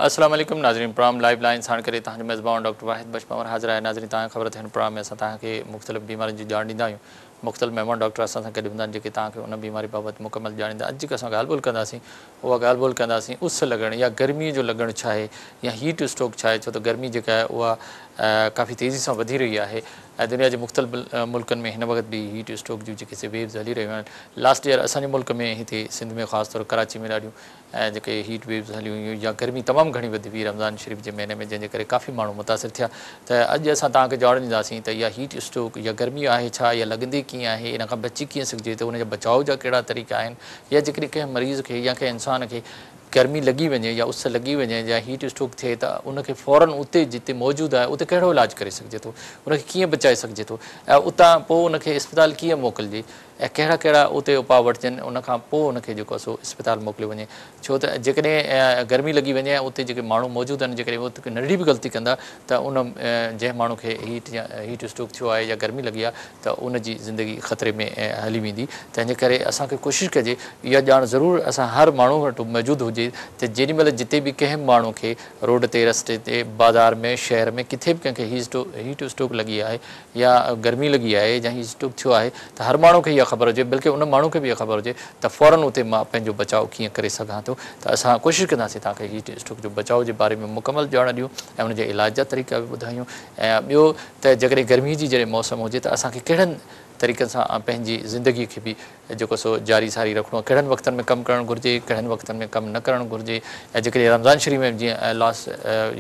السلام عليڪم ناظرين پروگرام لائيو لائين ساڻ ڪري توهان جو ميزبان ڊاڪٽر واحد بخش پنهور حاضر آهي. ناظرين توهان کي خبر اٿئي هن پروگرام ۾ اسان توهان کي مختلف بيمارين جي ڄاڻ ڏيندا آهيون. مختلف مهمان ڊاڪٽر اسان سان گڏ هوندا آهن جيڪي توهان کي ان بيماري بابت مڪمل ڄاڻ ڏيندا. اڄ جيڪا اسان ڳالهه ٻولهه ڪنداسين اها ڳالهه ٻولهه ڪنداسين اس لڳڻ يا گرمي جو لڳڻ ڇا آهي يا هيٽ اسٽروڪ ڇا آهي، ڇو ته گرمي جيڪا آهي اها ڪافي تيزي سان وڌي رهي آهي ۽ دنيا جي مختلف ملڪن ۾ هن وقت به هيٽ اسٽروڪ جون جيڪي سي ويوز هلي رهيون آهن. لاسٽ ايئر اسان جي ملڪ ۾ هتي سنڌ ۾ خاص طور ڪراچي ۾ ڏاڍيون ۽ جيڪي هيٽ ويوز هليون هيون يا گرمي تمام گهڻي وڌي هئي رمضان شريف جي مهيني ۾ جنهن جي ڪري ڪافي ماڻهو متاثر ٿيا ته اڄ اسان توهان کي ڄاڻ ڏينداسين ته اها هيٽ اسٽروڪ يا گرمي آهي ڇا اها لڳندي ڪيئن آهي ان کان بچي ڪيئن سگهجي ٿو ان جي بچاء جا ڪهڙا طريقا آهن يا جيڪڏهن ڪنهن مريض کي يا ڪنهن انسان کي گرمي لڳي وڃي يا اس لڳي وڃي يا هيٽ اسٽروڪ ٿئي ته ان کي فورن اتي جتي موجود آهي اتي ڪهڙو علاج ڪري سگهجي ٿو ان کي ڪيئن بچائي سگهجي ٿو ۽ اتان پوء ان کي اسپتال ڪيئن موڪلجي ۽ ڪهڙا ڪهڙا اتي اپاء وٺجن ان کان پوء ان کي جيڪو آهي سو اسپتال موڪليو وڃي ڇو ته جيڪڏهن گرمي لڳي وڃي ۽ اتي جيڪي ماڻهو موجود آهن جيڪڏهن اهي ڪا ننڍڙي به غلطي ڪندا ته ان جنهن ماڻهو کي هيٽ يا هيٽ اسٽروڪ ٿيو آهي يا گرمي لڳي آهي ته ان جي زندگي خطري ۾ هلي ويندي تنهن جي ڪري اسان کي ڪوشش ڪجي اها ڄاڻ ضرور اسان هر ماڻهو وٽ موجود هجي ته جيڏي مهل جتي به ڪنهن به ماڻهو کي روڊ تي رستي تي بازار ۾ شهر ۾ ڪٿي به ڪنهن کي هيٽ اسٽروڪ لڳي آهي يا گرمي لڳي آهي يا هيٽ اسٽروڪ ٿيو آهي ته هر ماڻهو کي اها خبر هجي بلڪه ان ماڻهو کي به اها خبر هجي ته فورن اتي مان پنهنجو بچاء ڪيئن ڪري سگهان ٿو ته اسان ڪوشش ڪنداسين توهان کي هيٽ اسٽروڪ جو بچاء جي باري ۾ مڪمل ڄاڻ ڏيون ۽ ان جي علاج جا طريقا به ٻڌايون ۽ ٻيو ته جيڪڏهن گرمي جي جڏهن موسم هجي ته اسان کي ڪهڙن طريقن سان پنهنجي زندگي کي به جيڪو سو جاري ساري رکڻو آهي، ڪهڙن وقتن ۾ ڪم ڪرڻ گهرجي، ڪهڙن وقتن ۾ ڪم نه ڪرڻ گهرجي ۽ جيڪڏهن رمضان شريف ۾ جيئن لاسٽ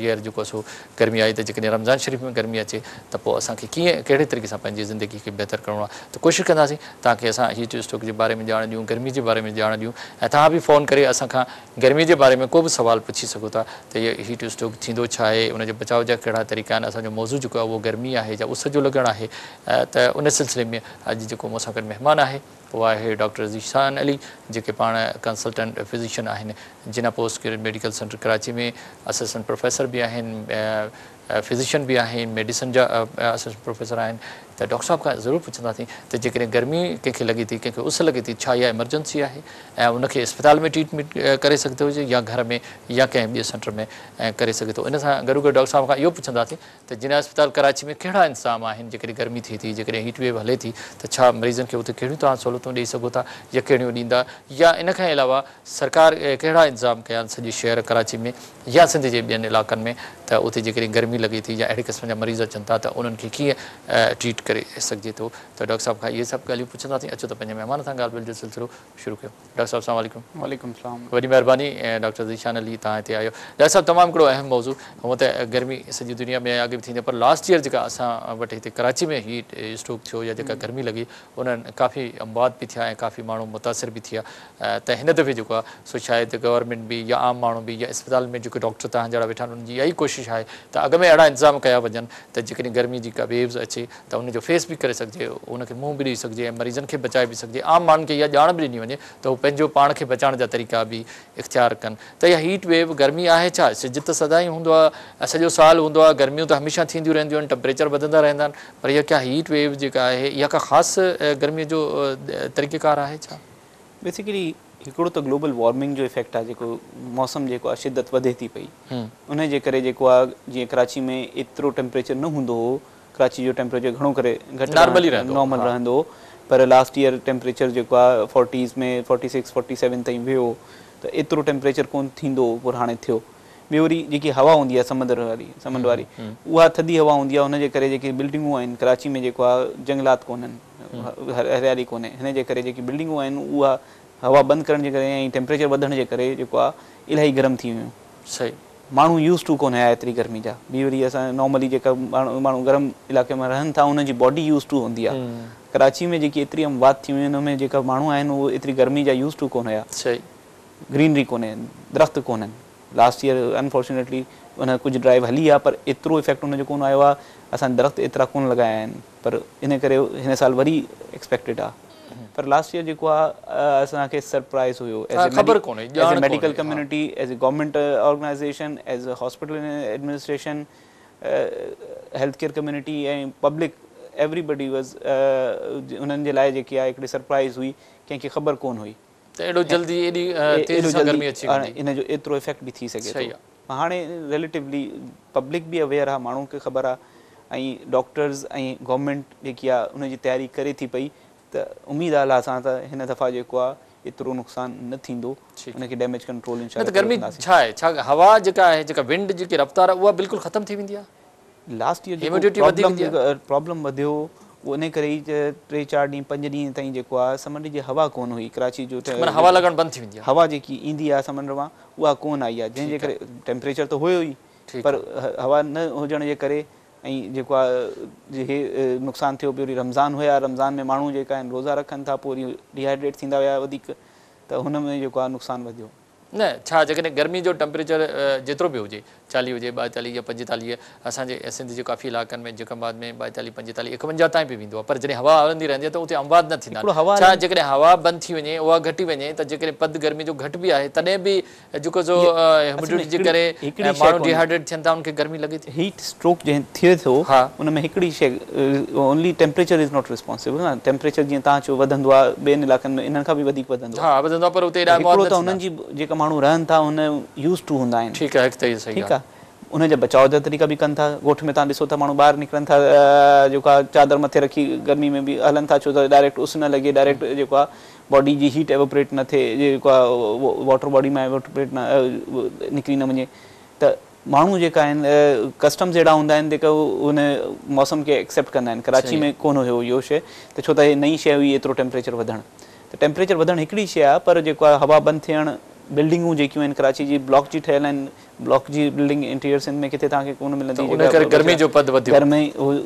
ييئر جيڪو سو گرمي آئي ته جيڪڏهن رمضان شريف ۾ گرمي اچي ته پوء اسان کي ڪيئن ڪهڙي طريقي سان پنهنجي زندگي کي بهتر ڪرڻو آهي ته ڪوشش ڪنداسين توهان کي اسان هيٽ اسٽروڪ جي باري ۾ ڄاڻ ڏيون گرمي جي باري ۾ ڄاڻ ڏيون ۽ توهان به فون ڪري اسان کان گرمي جي باري ۾ ڪو به سوال پڇي سگهو ٿا ته هي هيٽ اسٽروڪ ٿيندو ڇا آهي ان جي بچاء جا ڪهڙا طريقا آهن اسان جو موضوع جيڪو آهي اهو گرمي آهي يا اس جو لڳڻ آهي ته ان سلسلي ۾ اڄ جيڪو مون سان گڏ مهمان آهي اهو آهي ڊاڪٽر ذيشان علي جيڪي پاڻ ڪنسلٽنٽ فزيشن آهن Jinnah post grade medical centre Karachi ۾ assistant professor به آهن فزيشن به آهن ميڊيسن جا اسسٽنٽ پروفيسر آهن ته ڊاڪٽر صاحب کان ضرور پڇنداسين ته جيڪڏهن گرمي ڪنهن کي لڳي ٿي ڪنهن کي اس لڳي ٿي ڇا اها ايمرجنسي آهي ۽ ان کي اسپتال ۾ ٽريٽمينٽ ڪري سگهي ٿو يا گهر ۾ يا ڪنهن ٻئي سينٽر ۾ ڪري سگهي ٿو ان سان گڏوگڏ ڊاڪٽر صاحب کان اهو پڇنداسين ته جناح اسپتال ڪراچي ۾ ڪهڙا انتظام آهن جيڪڏهن گرمي ٿئي ٿي جيڪڏهن هيٽ ويو هلي ٿي ته ڇا مريضن کي اتي ڪهڙيون توهان سهولتون ڏئي سگهو ٿا يا ڪهڙيون ڏيندا يا ان کان علاوه سرڪار ڪهڙا انتظام ڪيا آهن سڄي شهر ڪراچي ۾ يا سنڌ جي ٻين علائقن ۾ ته اتي جيڪڏهن گرمي لڳي ٿي يا اهڙي قسم جا مريض اچن ٿا ته انهن کي ڪيئن ٽريٽ ڪري سگهجي ٿو ته ڊاڪٽر صاحب کان اهي سڀ ڳالهيون پڇنداسين اچو ته پنهنجي مهمان سان ڳالهه ٻولهه جو سلسلو شروع ڪيون. ڊاڪٽر صاحب السلام عليڪم. وعليڪم السلام. وڏي مهرباني ڊاڪٽر ذيشان علي توهان هتي آيو. ڊاڪٽر صاحب تمام هڪڙو اهم موضوع هونء ته گرمي سڄي دنيا ۾ اڳ به ٿيندي پر لاسٽ ييئر جيڪا اسان وٽ هتي ڪراچي ۾ هيٽ اسٽروڪ ٿيو يا جيڪا گرمي لڳي انهن ڪافي اموات به ٿيا ۽ ڪافي ماڻهو متاثر به ٿيا ته هن دفعي جيڪو آهي سو شايد گورنمينٽ به يا عام ماڻهو به يا اسپتال ۾ جيڪي ڊاڪٽر توهان جهڙا ويٺا آهن انهن جي اها ئي ڪوشش آهي ته اڳ ۾ اهڙا انتظام ڪيا وڃن ته جيڪڏهن گرمي جي ڪا ويوز اچي ته ان جو فيس به ڪري سگهجي، ان کي منهن به ڏئي سگهجي ۽ مريضن کي بچائي به سگهجي، عام ماڻهن کي اها ڄاڻ به ڏني وڃي ته هو پنهنجو پاڻ کي بچائڻ جا طريقا به اختيار ڪن ته اها هيٽ ويو گرمي آهي ڇا؟ سج ته سدائين هوندو آهي ۽ سڄو سال هوندو آهي، گرميون ته هميشه ٿينديون رهنديون آهن، ٽمپريچر وڌندا رهندا آهن پر اها ڪا هيٽ ويو جيڪا آهي اها ڪا خاص گرمي جو طريقيڪار آهي ڇا؟ بيسيڪلي هڪڙو ته گلوبل وارمنگ جو افيڪٽ آهي جيڪو موسم جيڪو آهي شدت وڌي ٿي پئي ان جي ڪري جيڪو آهي جيئن ڪراچي ۾ ايترو ٽيمپريچر نه هوندو هو ڪراچي جو ٽيمپريچر گهڻو ڪري گهٽ نارمل رهندو هو پر لاسٽ ييئر ٽيمپريچر جيڪو آهي forties ۾ forty six forty seven تائين ويو ته ايترو ٽيمپريچر ڪونه ٿيندو هو پر هاڻي ٿيو. ٻيو وري جيڪي هوا هوندي آهي سمنڊ واري سمنڊ واري اها ٿڌي هوا هوندي آهي ان جي ڪري جيڪي بلڊنگون آهن ڪراچي ۾ جيڪو آهي جنگلات ڪونهن هريالي ڪونهي هن جي ڪري جيڪي بلڊنگون آهن اها هوا بند ڪرڻ جي ڪري ۽ ٽيمپريچر وڌڻ جي ڪري جيڪو آهي الاهي گرم ٿي ويون. صحيح. ماڻهو يوز ٽو ڪونهي آهي ايتري گرمي جا ٻي وري اسان نارملي جيڪا ماڻهو گرم علائقي ۾ رهن ٿا انهن جي باڊي يوز ٽو هوندي آهي ڪراچي ۾ جيڪي ايتري اموات ٿيون آهن ان ۾ جيڪا ماڻهو آهن اهي ايتري گرمي جا يوز ٽو ڪونه هيا. صحيح. گرينري ڪونهي درخت ڪونهن لاسٽ ييئر انفارچونيٽلي ان ڪجهه ڊرائيو هلي آهي پر ايترو افيڪٽ ان جو ڪونه آيو آهي اسان درخت ايترا ڪونه لڳايا آهن پر ان ڪري هن سال وري ايڪسپيڪٽيڊ آهي پر لاسٽ ييئر جيڪو آهي اسان کي surprise have as a medical community as a government organization as a hospital administration health care community ۽ public everybody was انهن جي لاء جيڪي آهي هڪڙي سرپرائز هئي ڪنهن کي خبر ڪونه هئي ته ايڏو جلدي ايڏي تيزي سان گرمي اچي ويندي ان جو ايترو افيڪٽ به ٿي سگهي ٿو. هاڻي ريليٽولي پبلڪ به اويئر آهي، ماڻهن کي خبر آهي ۽ ڊاڪٽرز ۽ گورنمينٽ جيڪي آهي ان جي تياري ڪري ٿي پئي ته اميد آهي الله سان ته هن دفعا جيڪو آهي ايترو نقصان نه ٿيندو، ان کي ڊيميج ڪنٽرول انشاء الله. نه ته گرمي ڇا آهي؟ ڇا هوا جيڪا آهي، جيڪا ونڊ جيڪي رفتار آهي اها بلڪل ختم ٿي ويندي آهي؟ لاسٽ ييئر جيڪو پرابلم وڌيو اهو انهي ڪري ئي ته 3 4 ڏينهن 5 ڏينهن تائين جيڪو آهي سمنڊ جي هوا ڪونه هئي. ڪراچي جو معنيٰ هوا لڳڻ بند ٿي ويندي آهي. هوا جيڪي ايندي آهي سمنڊ مان اها ڪونه آئي آهي، جنهن جي ڪري ٽيمپريچر ته هيو ئي پر هوا نه هجڻ جي ڪري ۽ جيڪو آهي هي نقصان ٿيو. پوء وري رمضان هيا، رمضان ۾ ماڻهو جيڪا آهن روزا رکن ٿا، پوء وري ڊيهائيڊريٽ ٿيندا ويا وڌيڪ ته هن ۾ جيڪو آهي نقصان وڌيو. نه ڇا جيڪڏهن گرمي جو ٽمپريچر جيترو به هجي 40 هجي 42 يا 45 اسان جي سنڌ جي ڪافي علائقن ۾ جيڪب آباد ۾ 42 45 51 تائين به ويندو آهي پر جڏهن هوا هلندي رهندي آهي ته اتي اموات نه ٿيندا آهن ڇا جيڪڏهن هوا بند ٿي وڃي اها گهٽي وڃي ته جيڪڏهن پد گرمي جو گهٽ به آهي تڏهن به جيڪو سو هيومڊٽي جي ڪري ماڻهو ڊيهائيڊريٽ ٿين ٿا انهن کي گرمي لڳي ٿي. هيٽ اسٽروڪ جنهن ٿئي ٿو ان ۾ هڪڙي شيء only temperature is not responsible نه ٽيمپريچر جيئن توهان چيو وڌندو آهي ٻين علائقن ۾ انهن کان به وڌيڪ وڌندو آهي ها وڌندو آهي پر اتي ايڏا اموات نه ٿيندا. هڪڙو ته انهن جي جيڪا ماڻهو رهن ٿا ان يوز ٽو هوندا آهن. ٺيڪ آهي هڪ ته اهو صحيح ٺيڪ آهي ان جا بچاء جا طريقا به ڪن ٿا. ڳوٺ ۾ توهان ڏسو ٿا ماڻهو ٻاهر نڪرن ٿا جيڪو آهي چادر مٿي رکي گرمي ۾ به هلن ٿا ڇو ته ڊائريڪٽ اس نه لڳي ڊائريڪٽ جيڪو آهي باڊي جي هيٽ ايوپريٽ نه ٿئي جيڪو آهي واٽر باڊي مان ايوپريٽ نه نڪري نه وڃي ته ماڻهو جيڪا آهن ڪسٽمز اهڙا هوندا آهن جيڪا ان موسم کي ايڪسيپٽ ڪندا آهن. ڪراچي ۾ ڪونه هيو اهو شيء ته ڇو ته هي نئين شيء هئي ايترو ٽيمپريچر وڌڻ ته ٽيمپريچر وڌڻ هڪڙي شيء آهي پر جيڪو آهي هوا بند ٿيڻ بلڊنگون جيڪيون آهن ڪراچي جي بلاڪ جي ٺهيل آهن بلاڪ جي بلڊنگ انٽيريئر سنڌ ۾ ڪٿي توهان کي ڪونه ملندي ان ڪري گرمي جو پد وڌيو. گرمي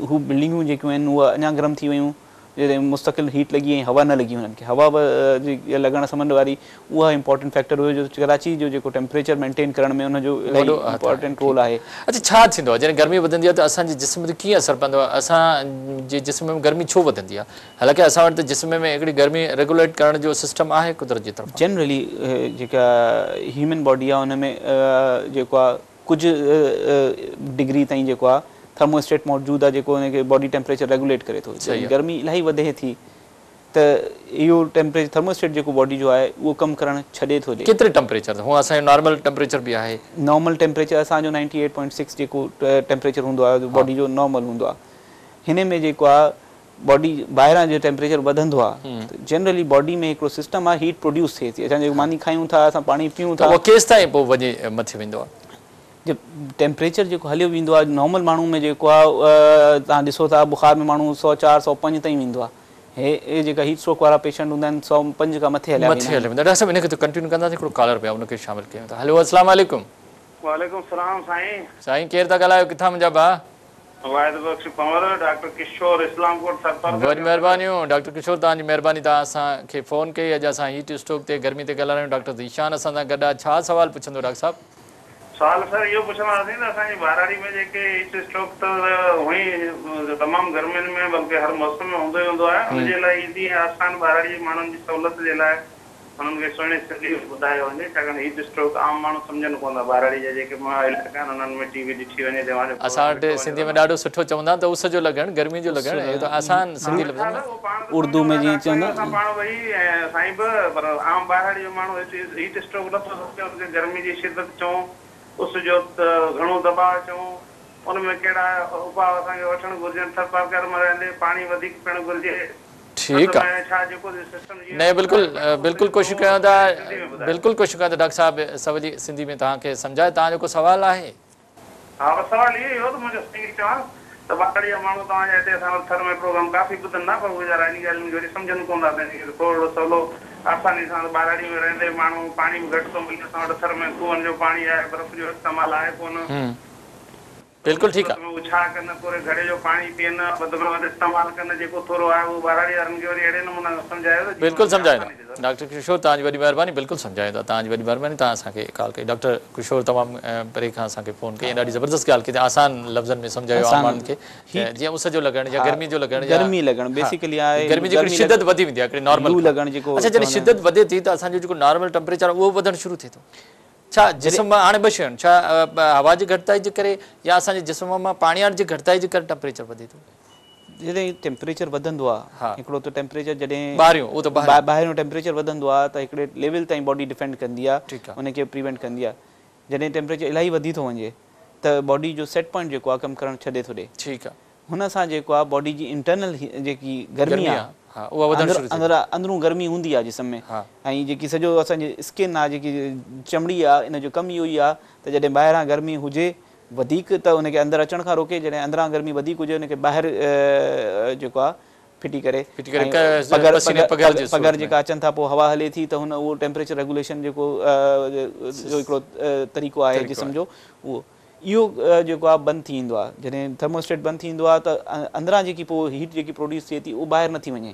هو بلڊنگون جيڪيون آهن اهي اڃا گرم ٿي ويون جڏهن مستقل هيٽ لڳي ۽ هوا نه لڳي هنن کي هوا جي لڳڻ سمنڊ واري اها امپارٽنٽ فيڪٽر هيو جو ڪراچي جو جيڪو ٽيمپريچر مينٽين ڪرڻ ۾ ان جو الاهي امپارٽنٽ رول آهي. اڇا ڇا ٿيندو آهي جڏهن گرمي وڌندي آهي ته اسان جي جسم تي ڪيئن اثر پوندو آهي اسان جي جسم ۾ گرمي ڇو وڌندي آهي حالانڪه اسان وٽ ته جسم ۾ هڪڙي گرمي ريگوليٽ ڪرڻ جو سسٽم آهي قدرت جي طرفان. جنرلي جيڪا هيومن باڊي آهي ان ۾ جيڪو آهي ڪجهه ڊگري تائين جيڪو آهي ٿرمو اسٽيٽ موجود آهي جيڪو ان کي باڊي ٽيمپريچر ريگوليٽ ڪري ٿو. جڏهن گرمي الاهي وڌي ٿي ته اهو ٽيمپريچر ٿرمو اسٽيٽ جيڪو باڊي جو آهي اهو ڪم ڪرڻ ڇڏي ٿو ڏي. ڪيتري ٽيمپريچر تي هونء اسان جو نارمل ٽيمپريچر به آهي. نارمل ٽيمپريچر اسان جو 98.6 جيڪو ٽيمپريچر هوندو آهي باڊي جو نارمل هوندو آهي. هن ۾ جيڪو آهي باڊي ٻاهران جو ٽيمپريچر وڌندو آهي ته جنرلي باڊي ۾ هڪڙو سسٽم آهي هيٽ پروڊيوس ٿئي ٿي. اسان جيڪو ماني کايون ٿا اسان پاڻي پيون ٿا. ته اهو ڪيستائين پوء وڃي مٿي ويندو آهي؟ جي ٽيمپريچر جيڪو هليو ويندو آهي نارمل ماڻهو ۾ جيڪو آهي توهان ڏسو ٿا بخار ۾ ماڻهو 104 105 تائين ويندو آهي. هي جيڪا هيٽ اسٽروڪ وارا پيشنٽ هوندا آهن 105 کان مٿي هليا ويندا آهن. مٿي هليا ويندا. ڊاڪٽر صاحب ان کي ته ڪنٽينيو ڪنداسين هڪڙو ڪالر پيو آهي ان کي شامل ڪيون ٿا. هيلو السلام عليڪم. وعليڪم السلام سائين. سائين ڪير ٿا ڳالهايو ڪٿان منهنجا ڀاء؟ واحد بخش پنهور، ڊاڪٽر ڪشور، اسلام ڪوٽ ٿرپارڪر. وڏي مهربانيون ڊاڪٽر ڪشور توهان جي مهرباني توهان اسان کي فون ڪئي اڄ اسان هيٽ اسٽروڪ تي گرمي تي ڳالهائي رهيا آهيون ڊاڪٽر ذيشان اسان سان گڏ آهي ڇا سوال پڇندو ڊاڪٽر صاحب؟ سوال سر اهو پڇنداسين ته اسان جي ٻهراڙي ۾ جيڪي هيٽ اسٽروڪ ته هونئن ئي تمام گرمين ۾ بلڪه هر موسم ۾ هوندو ئي هوندو آهي ان جي لاء ايزي ۽ آسان ٻهراڙي جي ماڻهن جي سهولت جي لاء انهن کي سهڻي سنڌي ۾ ٻڌايو وڃي ڇاڪاڻ هيٽ اسٽروڪ عام ماڻهو سمجهن ڪونه ٿا ٻهراڙي جا جيڪي علائقا آهن انهن ۾ ٽي وي ڏٺي وڃي ته اوهان جو اسان پروگرام وٽ ڏٺو وڃي سنڌي ته ۾ ڏاڍو سٺو چوندا آهن ته اس جو لڳڻ گرمي جو لڳڻ اهو ته آسان سنڌي لفظن ۾. اردو ۾ جيئن چوندا اسان پاڻ ويهي ۽ سائين به پر عام ٻهراڙي جو ماڻهو هيٽ اسٽروڪ نٿو سمجهي ان کي گرمي جي شدت چئون اس جو گهڻو دٻاء چئون ان ۾ ڪهڙا اپاء اسان کي وٺڻ گهرجن ٿرپارڪر ۾ رهندي پاڻي وڌيڪ پيئڻ گهرجي. ٺيڪ آ نه بلڪل بلڪل ڪوشش ڪيون ٿا بلڪل ڪوشش ڪيون ٿا ڊاڪٽر صاحب سولي سنڌي ۾ توهان کي سمجهائي توهان جو ڪو سوال آهي؟ ها بس سوال اهو ئي هو ته منهنجو سائين کي چوان ته ٻهراڙي جا ماڻهو توهان جا هتي اسان وٽ ٿر ۾ پروگرام ڪافي ٻڌن ٿا پر اهي ويچارا انهي ڳالهين کي وري سمجهن ڪونه ٿا تنهن ڪري ٿورڙو سولو آساني سان ته ٻهراڙي ۾ رهندي ماڻهو پاڻي به گهٽ ٿو ملي اسان وٽ ٿر ۾ کوهن جو پاڻي آهي برف جو استعمال آهي ڪونه. بلڪل ٺيڪ آ. هو ڇا ڪن، ڪوري گهڙي جو پاڻي پيئن، وڌ ۾ وڌ استعمال ڪن، جيڪو ٿورو آهي اهو ٻهراڙي وارن کي وري اهڙي نموني سان سمجهايو ته جيئن بلڪل انهن کي سمجهايون آساني ٿئي ٿا سر. ڊاڪٽر ڪشور توهان جي وڏي مهرباني بلڪل سمجهايون ٿا توهان جي وڏي مهرباني توهان اسان کي ڪال ڪئي ڊاڪٽر ڪشور تمام پري کان اسان کي فون ڪئي ۽ ڏاڍي زبردست ڳالهه ڪئي آسان لفظن ۾ سمجهايو عام ماڻهن کي ته جيئن اس جو لڳڻ يا گرمي جو لڳڻ يا گرمي لڳڻ بيسيڪلي آهي گرمي جي هڪڙي شدت وڌي ويندي آهي هڪڙي نارمل لو لڳڻ جيڪو اڇا جڏهن شدت وڌي ٿي ته اسان جو جيڪو نارمل ٽمپريچر آهي اهو وڌڻ شروع ٿئي ٿو. ڇا جسم مان هاڻي ٻه شيون آهن، ڇا هوا جي گهٽتائي جي ڪري يا اسان جي جسم مان پاڻياٺ جي گهٽتائي جي ڪري ٽمپريچر وڌي ٿو؟ جڏهن ٽيمپريچر وڌندو آهي هڪڙو ته ٽيمپريچر جڏهن ٻاهريون اهو ته ٻاهريون ٽيمپريچر وڌندو آهي ته هڪڙي ليول تائين باڊي ڊفينڊ ڪندي آهي ان کي پريونٽ ڪندي آهي. جڏهن ٽيمپريچر الاهي وڌي ٿو وڃي ته باڊي جو سيٽ پوائنٽ جيڪو آهي ڪم ڪرڻ ڇڏي ٿو ڏي. ٺيڪ آهي. هن سان جيڪو آهي باڊي جي انٽرنل جيڪي گرمي آهي اها وڌڻ شروع ٿئي ٿي. اندرون گرمي هوندي آهي جسم ۾ ۽ جيڪي سڄو اسان جي اسڪن آهي جيڪي چمڙي آهي ان جو ڪم اهو ئي آهي ته جڏهن ٻاهران گرمي هجي وڌيڪ ته ان کي اندر اچڻ کان روڪي، جڏهن اندران گرمي وڌيڪ هجي ان کي ٻاهر جيڪو آهي ڦٽي ڪري ۽ پگهر جيڪا اچن ٿا پوء هوا هلي ٿي ته هن اهو ٽيمپريچر ريگوليشن جيڪو جو هڪڙو طريقو آهي جسم جو اهو اهو جيڪو آهي بند ٿي ويندو آهي. جڏهن ٿرموسٽيٽ بند ٿي ويندو آهي ته اندران جيڪي پوء هيٽ جيڪي پروڊيوس ٿئي ٿي اهو ٻاهر نٿي وڃي.